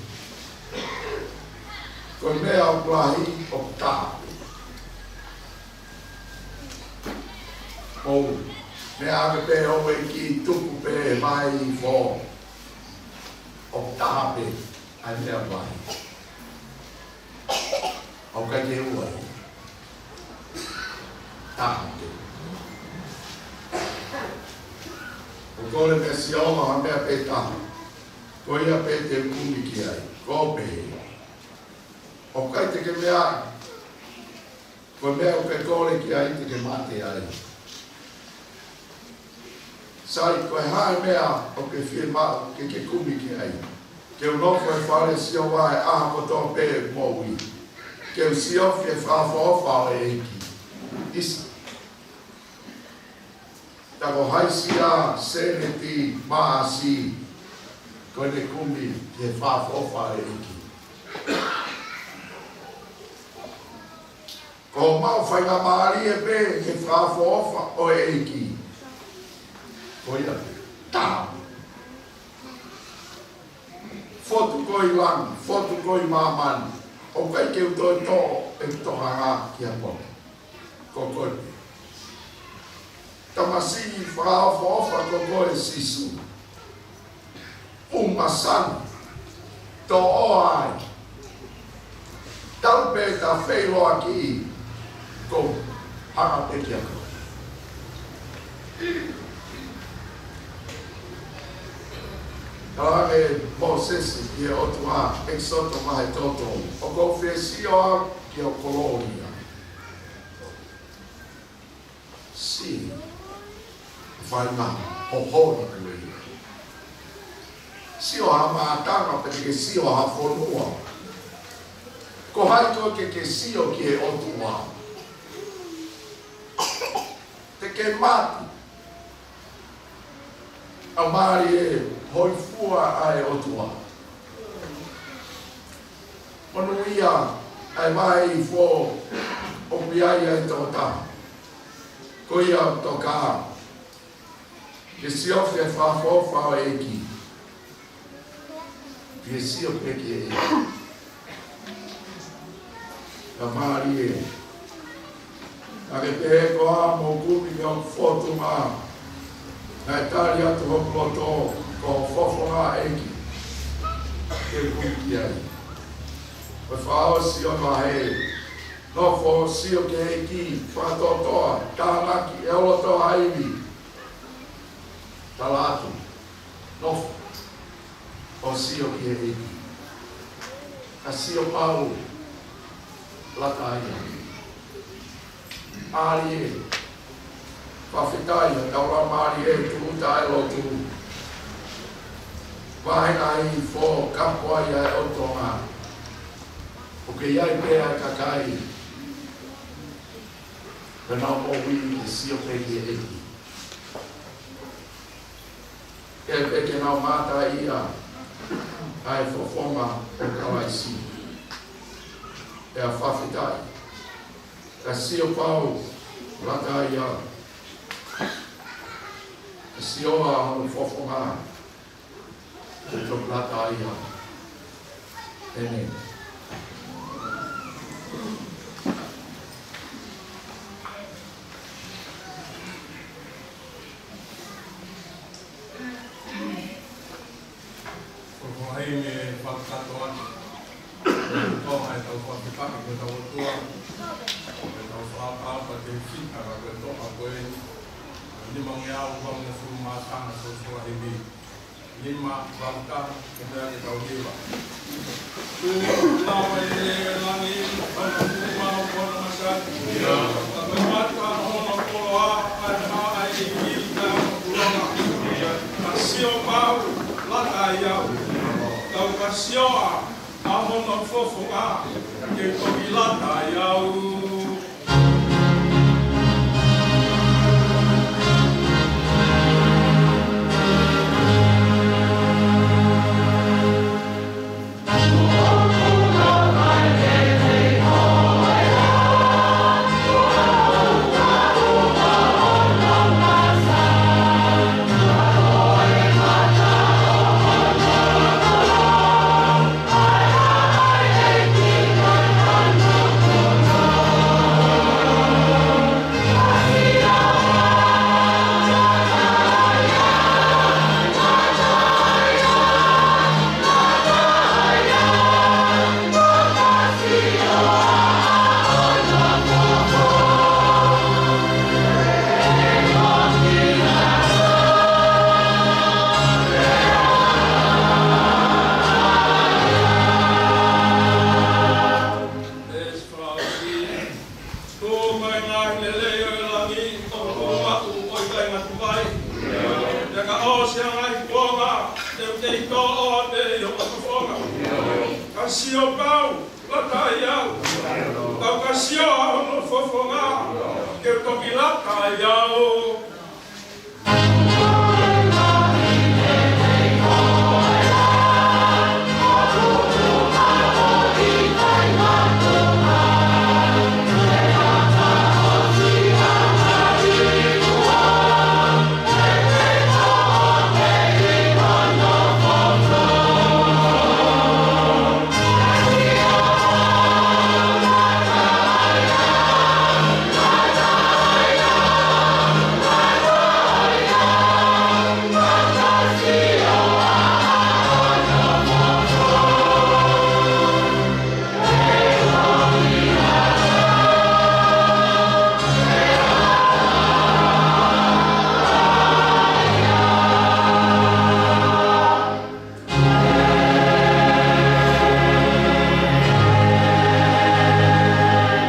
Ko e meʻa ʻoku lahi ʻoku taha. ʻOu, meʻa ake pē ʻoku ʻi ai ke tuku pē mai fo. ʻOku taha pē, ʻai meʻa ʻoku lahi. ʻOku ʻikai ke ua ia. Taha pē. ʻOku kole meia Sihova ha meʻa pē taha. Ko ia pē te u kumi ki ai. Ko pē. ʻOku ʻikai te ke meaʻi. Ko e meʻa ʻoku ke kole ki ai te ke mate ai. Sai, ko e hā e meʻa ʻoku ke fiemaʻu ke ke kumi ki ai? Ke u nofo he fale ʻo Sihova he ʻaho kotoa pē ʻeku moʻui, ke u siofi e fakaʻofoʻofa ʻo e ʻEiki. ʻIsa. Ta ko hai siʻa sēniti māʻasi ko ʻene kumi ki he fakaʻofoʻofa ʻo e ʻEiki? Ko homau faingamālie pē he fakaʻofoʻofa ʻo e ʻEiki. Ko ia pē. Tā. Fotu ko ē ʻi langi, fotu ko ē ʻi māmani, ʻoku ʻikai ke u toe toʻo ʻeku tokanga ki ha potu. Ko koe pē. Tamasiʻi fakaʻofoʻofa ko koe Sīsū. Umasani, toʻoa ai. Tau pē ta feʻiloaki, ko hanga pē kia koe. Talaange ʻe Mōsese ki he ʻOtua, ʻEkisoto vahe tolu tolu, ʻoku ou fie sio au ki ho kolōlia. Sio, faʻahinga hoholi ko ia. Sio ha mātanga pe te ke sio ha fonua. Ko hai koe ke ke sio ki he ʻOtua? Te ke mate. ʻA mālie hōifua ʻa e ʻOtua. Monūʻia ʻa e vahe ifo ʻoku ʻi ai ʻa e tokotaha. Ko ia ʻoku tokanga ke siofi e fakaʻofoʻofa ʻo e ʻEiki. Ke sio pē ki he ʻEiki. Ka mālie. Ka ke pehē ko e hā hoʻomou kumi ki hoku fofonga? Naʻe tali atu hoku loto, ko ho fofonga ʻEiki ke u kumi ki ai. Ko e fakaʻosi ʻo e vahe. Nofo ʻo sio ki he ʻEiki, fakatoatoa, tānaki ʻe ho loto ha ivi. Tala atu, nofo ʻo sio ki he ʻEiki. Ka sio pau, lata ai. Mālie, fakafetaʻi, ʻa e taulama mālie, tūʻuta e lotu. Vahe ʻe hongofulu, kapo ai ʻa e ʻOtua. ʻOku ʻi ai pē ʻa e kakai. Pea nau moʻui ke sio pē ki he ʻEiki. Ke pehē ke nau mamata ʻi he fofonga ʻo Kalaisi. Pea fakafetaʻi. Ka sio pau, lata ai. Ka sio ʻa hono fofonga, te u toki lata ai. ʻĒmeni. Ko e hā e meʻa ʻe fakakakato atu? Ko e toʻa ʻetau fakafetaʻi ki hotau ʻOtua, ʻetau fakapapau ke fika ka ko e toʻa ko eni, nimangeau valungofulu mā taha, sosoua hivi. Nima, valu taha, ke meʻa ke tau hiva. Tuʻu lava ʻi he langi, hono hū mo hono mata. Ka ko e mata hono koloa, ʻa e hā ʻa e ʻEiki ʻa hono koloa. Ka sio pau, lata ai au. Tau ka sio ʻa hono fofonga, ke toki lata ai au. Ko e ngaahi lelei ʻo e langi, ʻoku maʻu ʻo ʻikai ngata mai. Pea ka ʻosi ʻa e ngaahi kuonga, te u kei toʻo pē ʻi hoʻo fofonga. Ka sio pau, lata ai au. Pau ka sio ʻa hono fofonga, ke u toki lata ai au.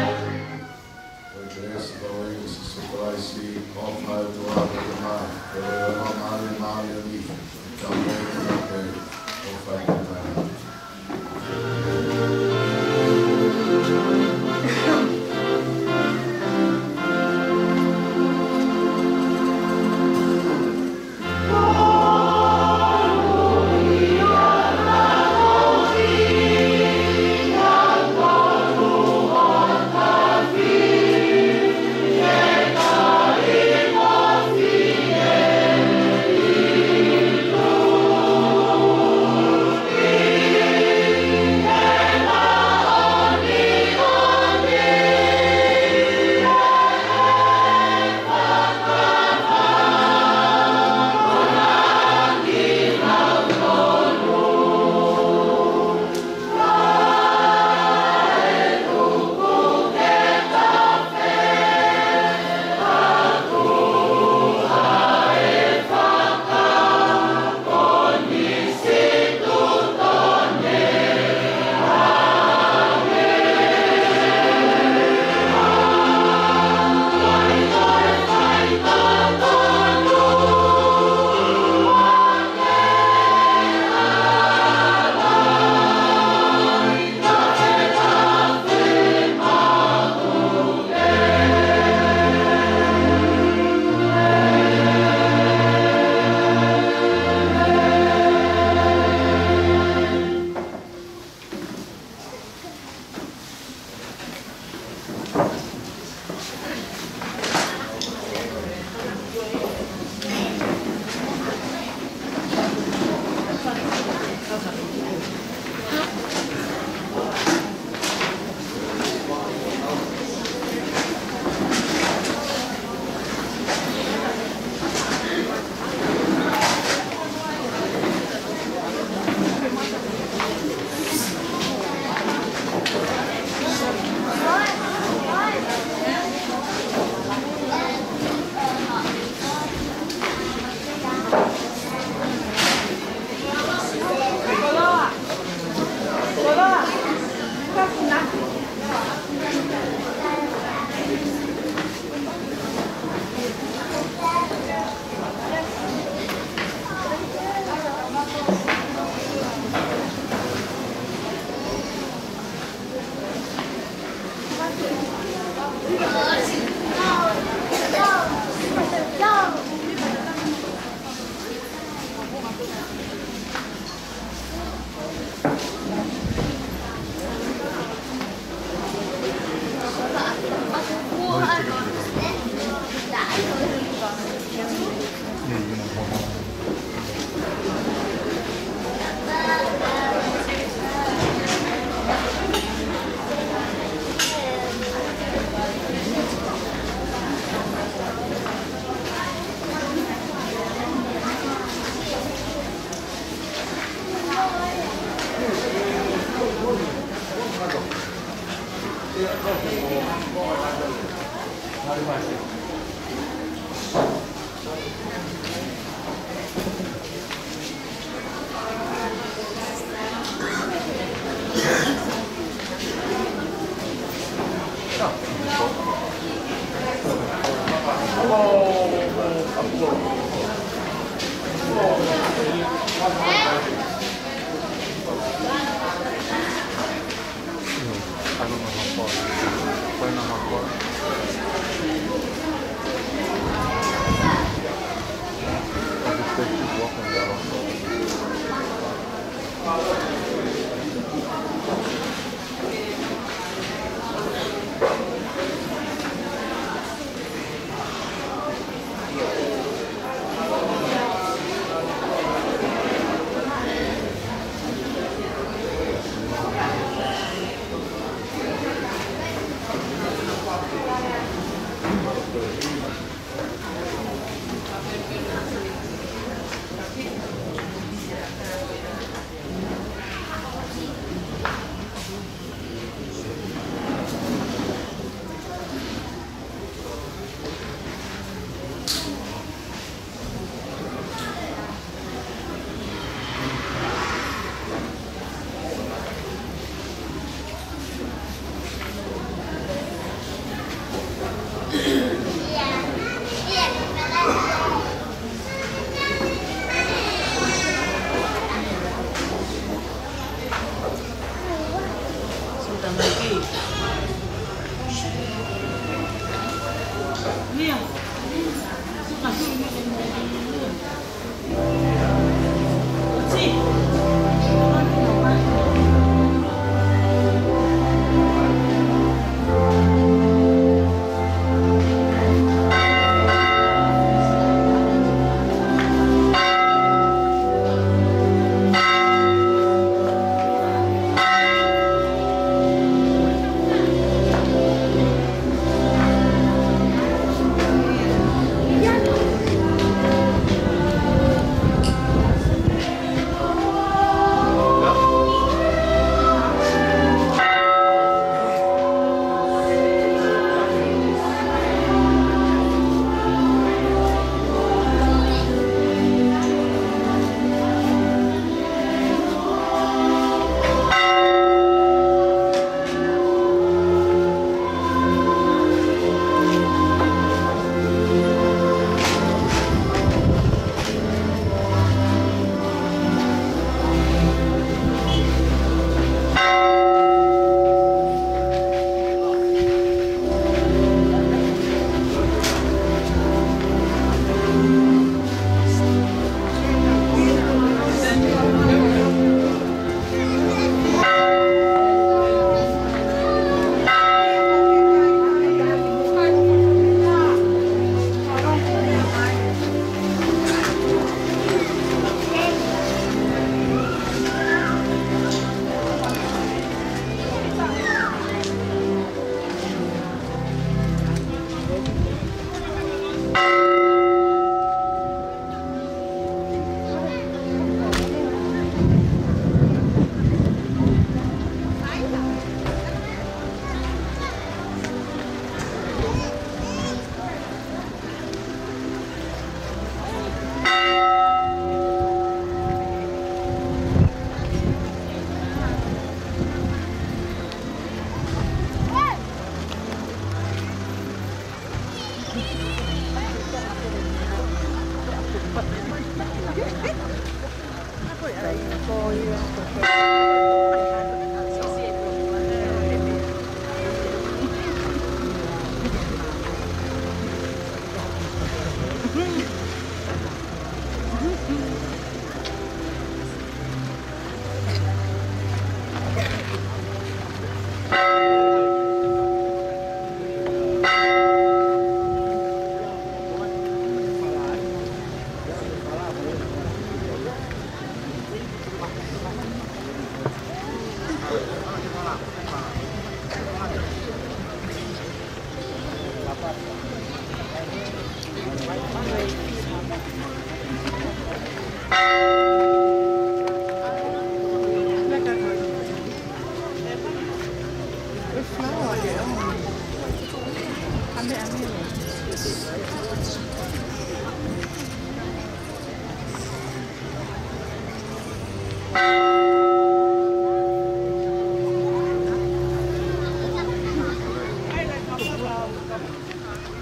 Ko e kelesi ʻa e ʻEiki ko Sīsū Kalaisi, ʻofa ʻa e ʻOtua, ko e ʻofa ʻa e Laumālie Māʻoniʻoni, ʻofa ʻa e ʻOtua.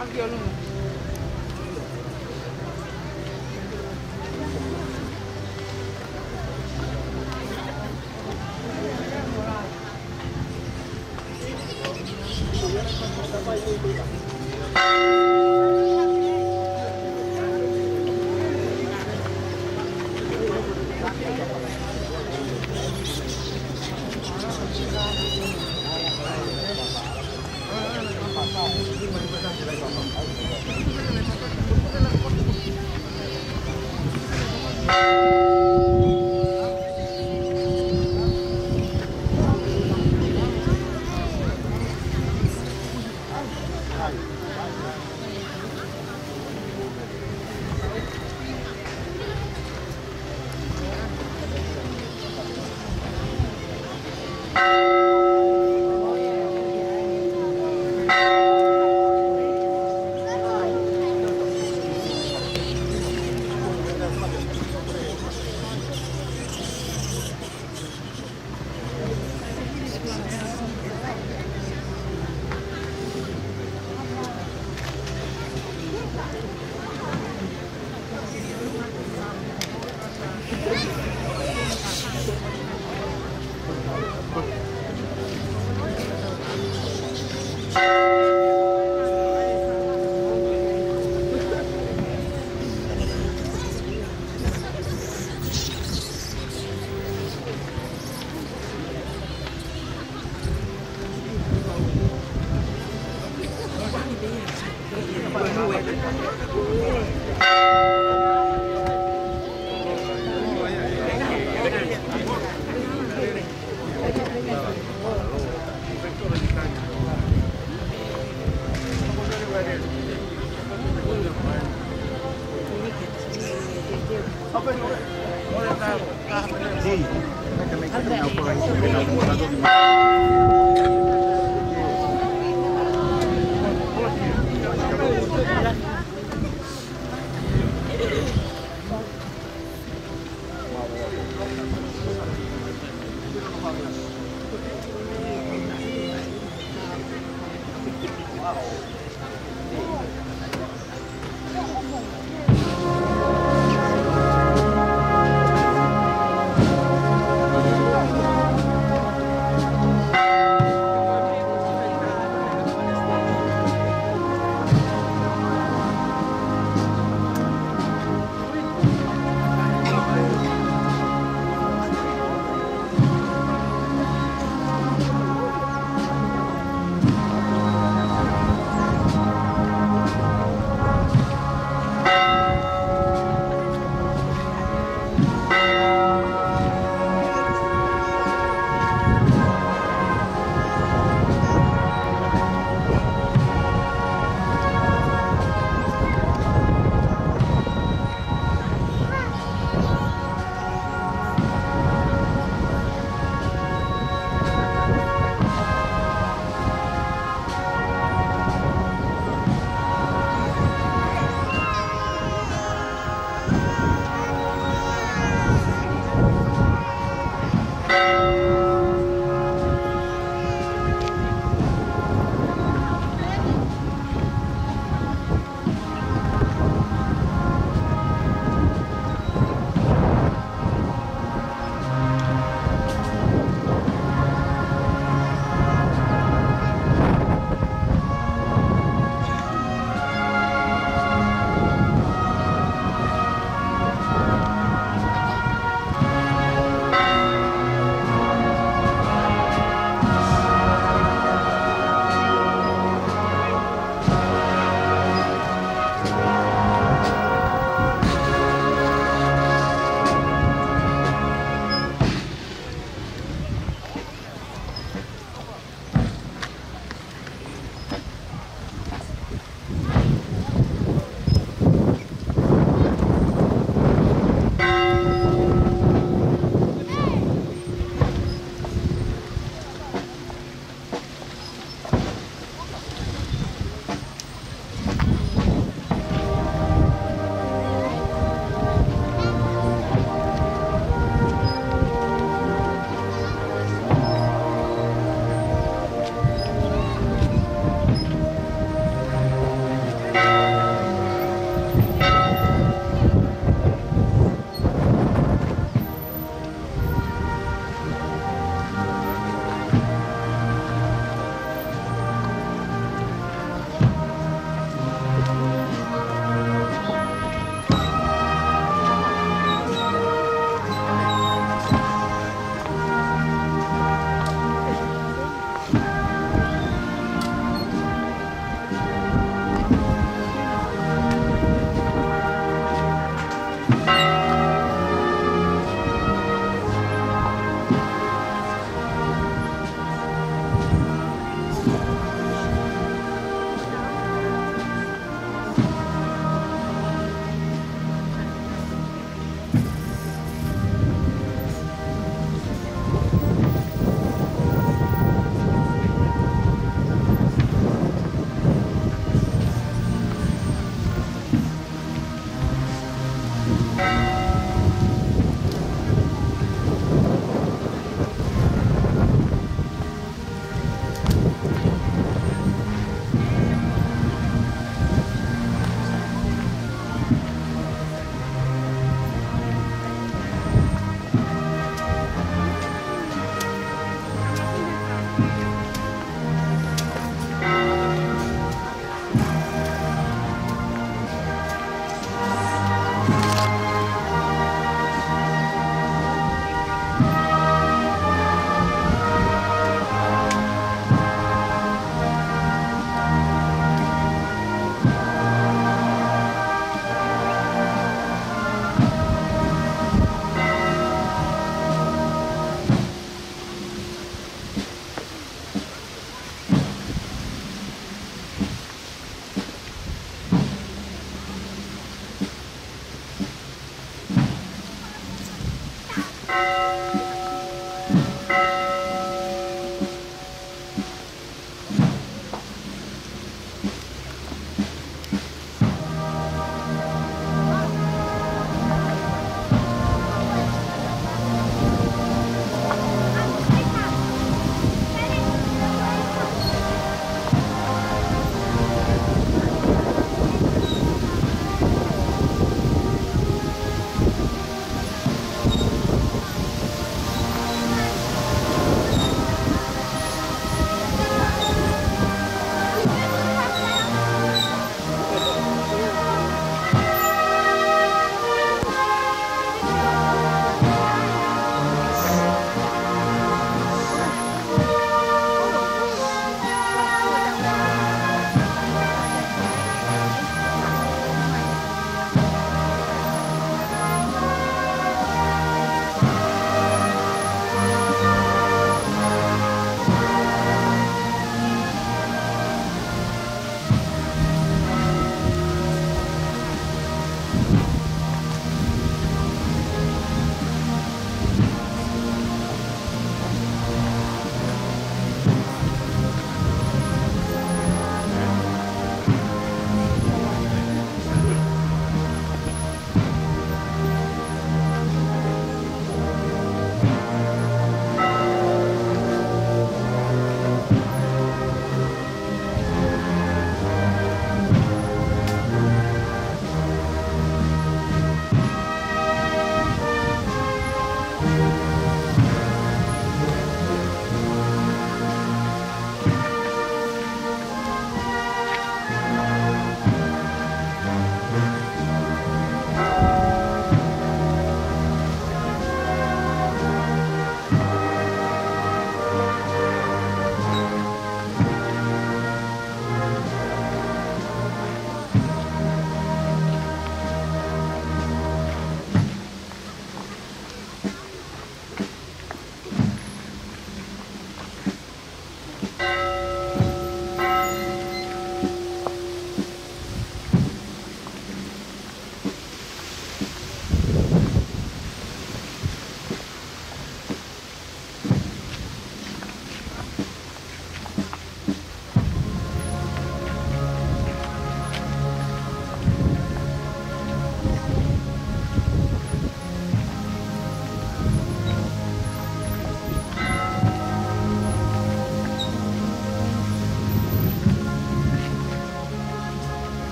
Aki ʻolunga.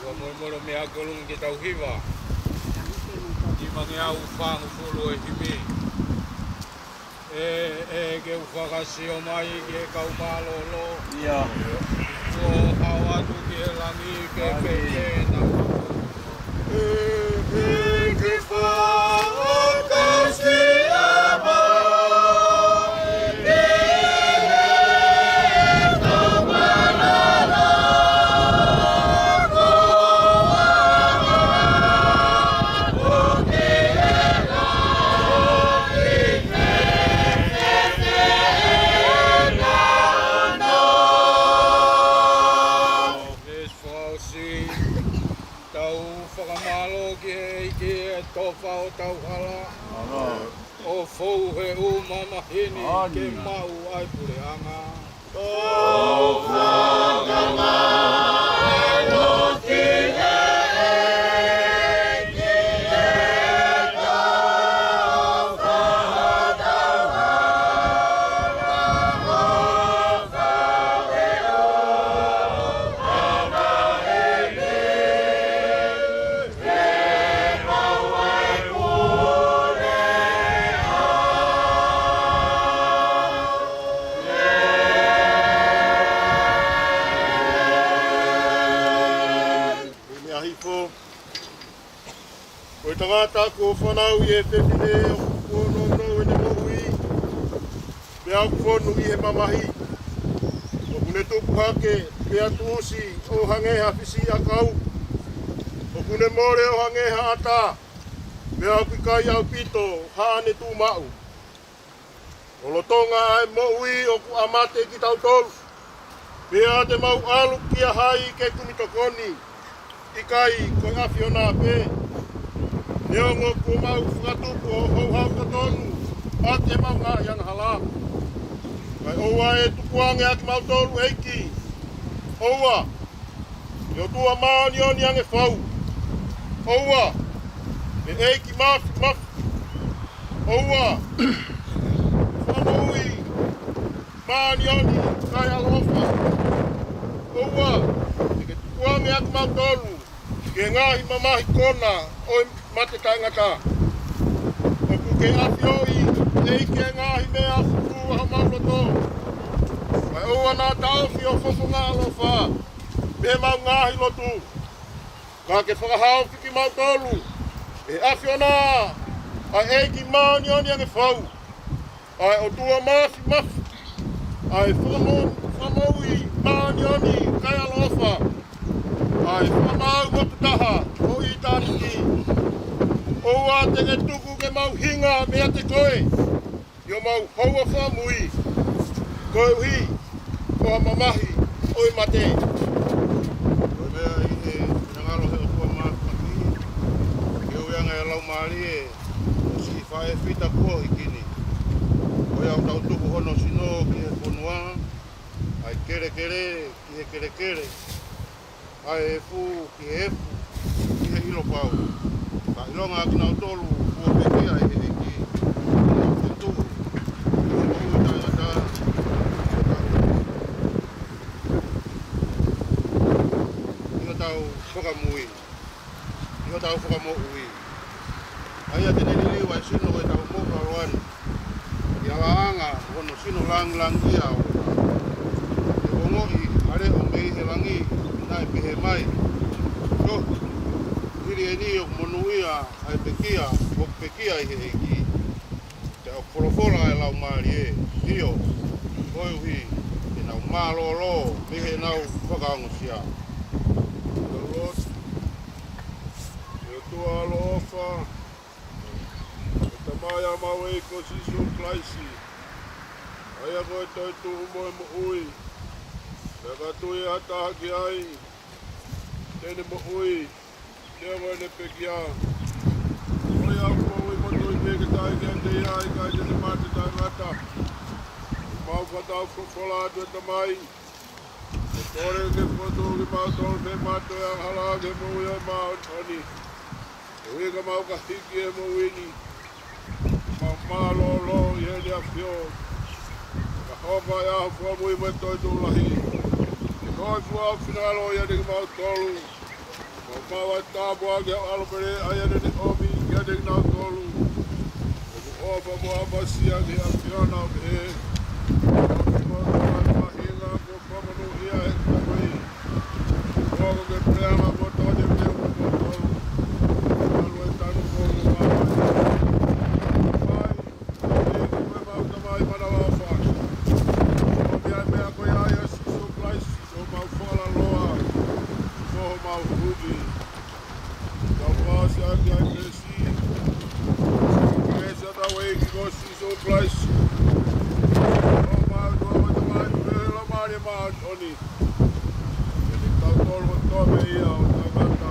Ua moimolo mea kolung ke tau hiva. Nimangeau fāngofulu e himi. ʻE, ʻe ke u fakasio mai ki he kau mālōlō. ʻIo. Kuo hao atu ki he langi ke pehē na. ʻE, ʻe ke fakasio mai ki he kau mālōlō. Tau fakamālō ki he ʻEiki he tofa ʻo tau hala. ʻO fou he ʻū mamahi ni ke maʻu ai puleʻanga. Tau fakamālō ki he ʻEiki he tofa ʻo tau hala. Ko e tangata kuo fanauʻi e fefine ʻoku nounou ʻene moʻui, pea ʻoku fonu ʻi he mamahi. ʻOku ne tupu hake, pea tuʻusi ʻo hangē ha fisiʻiʻakau. ʻOku ne mole ʻo hangē ha ʻata, pea ʻoku ʻikai ʻaupito haʻane tuʻu maʻu. ʻO lolotonga ʻa e moʻui ʻoku ʻa mate kitautolu. Pea te mau ʻalu kia hai ke kumi tokoni? ʻIkai ko e ʻAfiona pē? Neongo kuo mau fakatupu ʻo houhau totonu ʻaki ʻemau ngaahi angahala. Kae ʻoua ʻe tukuange ʻa kimautolu, ʻEiki. ʻOua, ʻe ʻOtua māʻoniʻoni ange fau. ʻOua, ʻe ʻEiki māfimafi. ʻOua, ʻe Fakamoʻui māʻoniʻoni kae ʻaloʻofa. ʻOua, ʻe ke tukuange ʻa kimautolu ki he ngaahi mamahi kona ʻo e mate taʻengata. ʻOku ke ʻafioʻi, ʻEiki, ʻa e ngaahi meʻa fufū ʻa homau loto. Kae ʻoua naʻa taʻofi ho fofonga ʻaloʻofa mei heʻemau ngaahi lotu. Ka ke fakahaofi kimautolu ʻe he ʻAfiona, ʻa e ʻEiki māʻoniʻoni ange fau, ʻa e ʻOtua māfimafi, ʻa e Fakamo-, Fakamoʻui māʻoniʻoni kae ʻaloʻofa, ʻa e Fakamaau Motuʻataha ʻo ʻitāniti. ʻOua te ke tuku ke mau hinga meiate koe ʻi homau houa fakamui, koeʻuhi ko ha mamahi ʻo e mate. Ko e meʻa ʻi he finangalo ʻo e ʻOtua Māfimafi, ke ui ange ʻa e Laumālie ʻo siʻi faʻē fita kuo hiki ni. Ko ia ʻoku tau tuku hono sino ki he fonua, ʻa e kelekele ki he kelekele, ʻa e efu ki he efu, ki he ʻilo pau. Ka ʻilonga ʻa kinautolu kuo pekia ʻe he ʻEiki, ʻo fetuʻu ʻi he moʻui taʻengata, ʻi hotau fakamui, ʻi hotau fakamoʻui. ʻA ia te ne liliu ʻa e sino ʻo ʻetau moʻui ʻaloʻani ʻi he laʻanga ʻo hono sino langilangiʻia ʻo e ʻOtua. Te u ongoʻi ha leʻo mei he langi naʻe pehē mai, Tohi, hili eni ʻoku monūʻia ʻa e pekia ʻoku pekia ʻi he ʻEiki. Pea ʻoku folofola ʻa e Laumālie, ʻIo, koeʻuhi te nau mālōlō mei heʻenau fakaongosia. Tau lotu. ʻE ʻOtua ʻaloʻofa, ʻe Tamai ʻa homau ʻEiki ko Sīsū Kalaisi, ʻa ia ko e toetuʻu mo e moʻui, pea ka tui ha taha ki ai, te ne moʻui, neongo ʻene pekia. Ko ia ʻoku moʻui mo tui pē ke taʻengata ia, ʻikai te ne mate taʻengata. Mau fakatau folofola atu ʻe Tamai, ʻo kole ke fokotuʻu kimautolu mei he mate ʻo e angahala ki he moʻui ʻo e māʻoniʻoni. Koeʻuhi ka mau ka hiki he moʻui ni, mau mālōlō ʻi heʻene ʻAfio, ka hoko ʻa e ʻaho fakamui mo e toetuʻu lahi. Ke hōifua ho finangalo ʻiate kimautolu, Mau ʻoatu ʻa e tāpuaki ʻa e ʻAlo pele ʻa ia naʻa ne ʻomi kiate kinautolu. ʻOku ʻofa mo ʻapasia ki he ʻAfiona ʻo pehē: Ko e motu ʻa e faʻahinga kuo fakamonūʻia ʻe he Tamai. Ko ia ke puleʻanga mo e tautea mo kimoutolu. Talu e tanu ko e māmani. Mai, ʻEiki ko homau Tamai māʻoniʻoni. Ko e meʻa ko ia ʻia Sīsū Kalaisi, ko homau fakalaloa, ko homau huhuʻi. Tau fakaʻosi ʻaki ʻa e kelesi. Kelesi ʻa hotau ʻEiki ko Sīsū Kalaisi, ko e ʻofa ʻa e ʻOtua mo e Tamai, mo e Laumālie Māʻoniʻoni. Ke tau tolo tome ia ʻo taʻengata.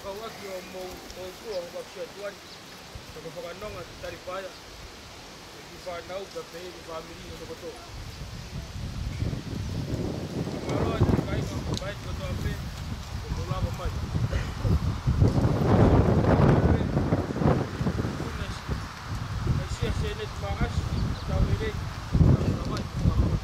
Kau ʻaki ʻo mou ʻotua ʻo ʻoatu ʻa e tuʻa ni, ka ko e fakanonga ki Talipaea, ki he fānau, ka pehē ki he fāmili hono kotoa. Mālō ʻa e kāinga ʻo Paeti kotoa pē, ʻoku mou lava mai. Kae sia Seneti Maʻasi, tau lelei, tau lava, tau lava.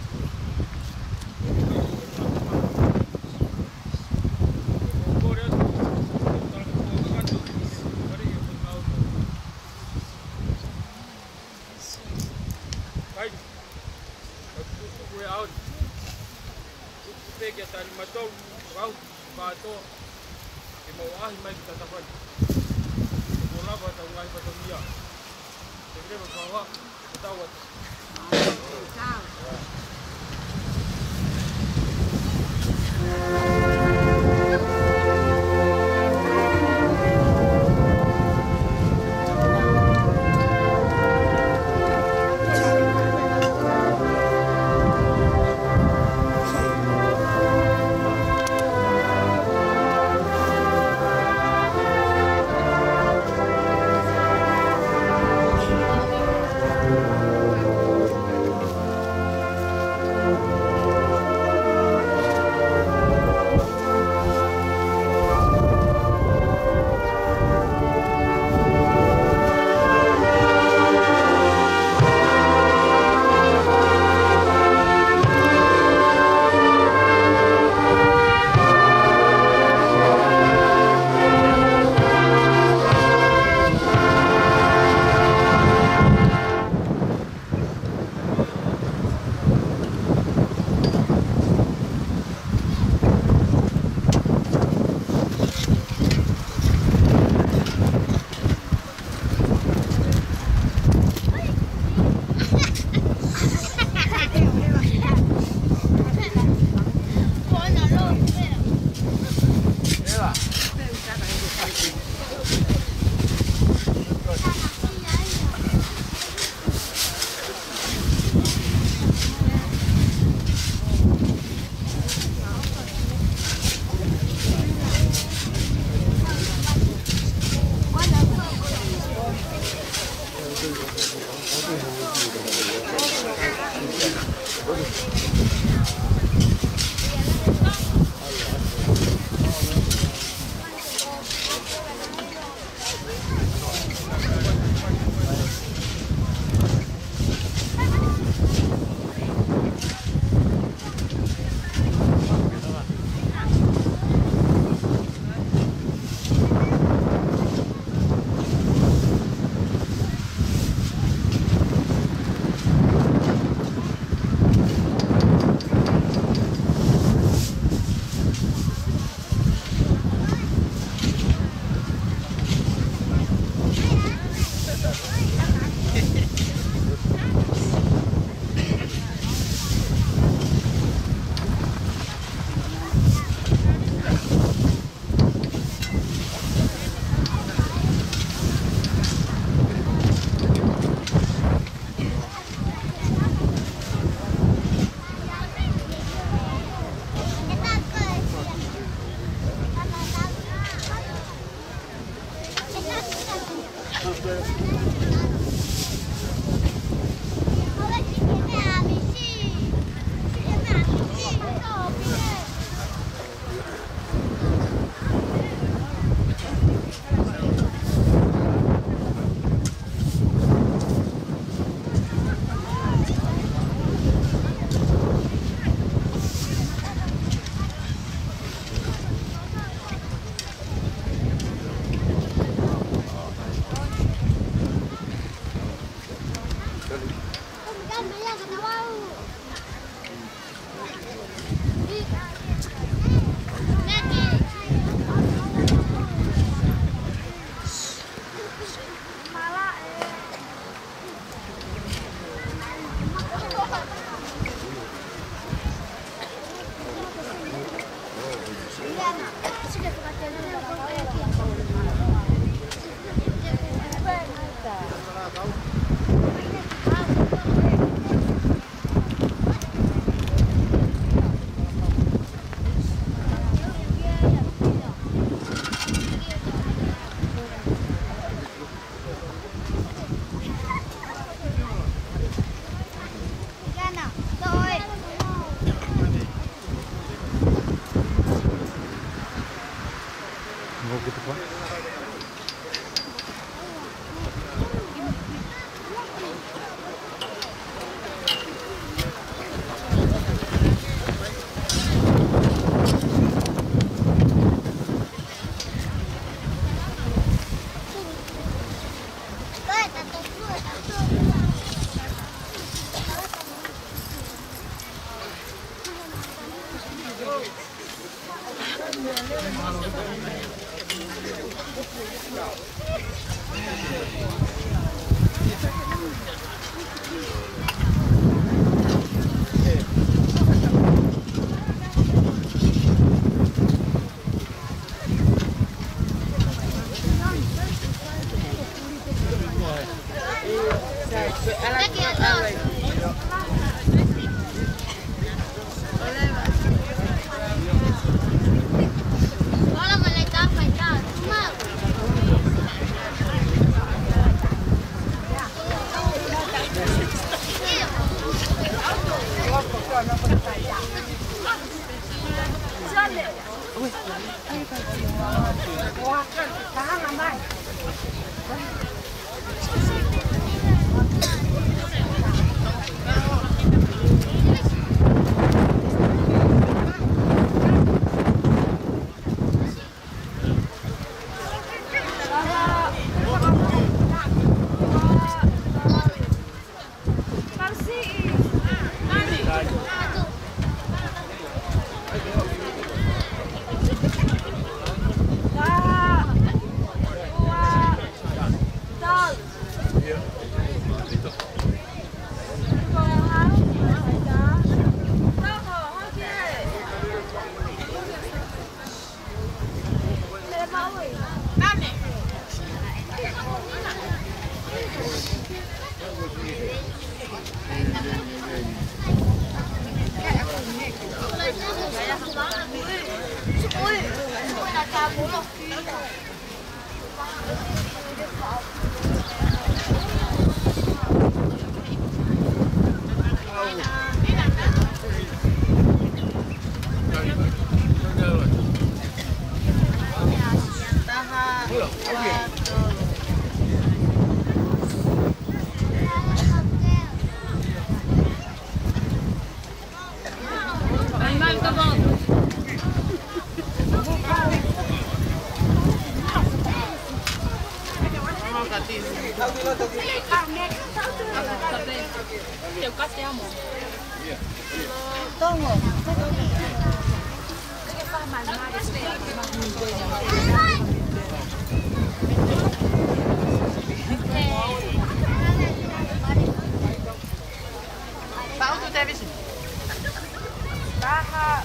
Taha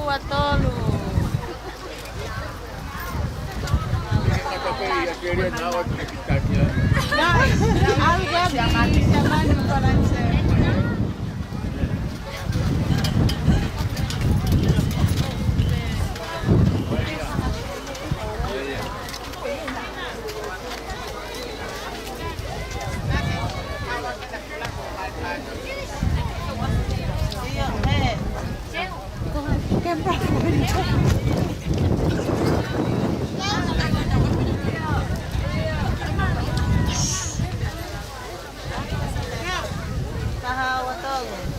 ua tolu. Taha ua tolu.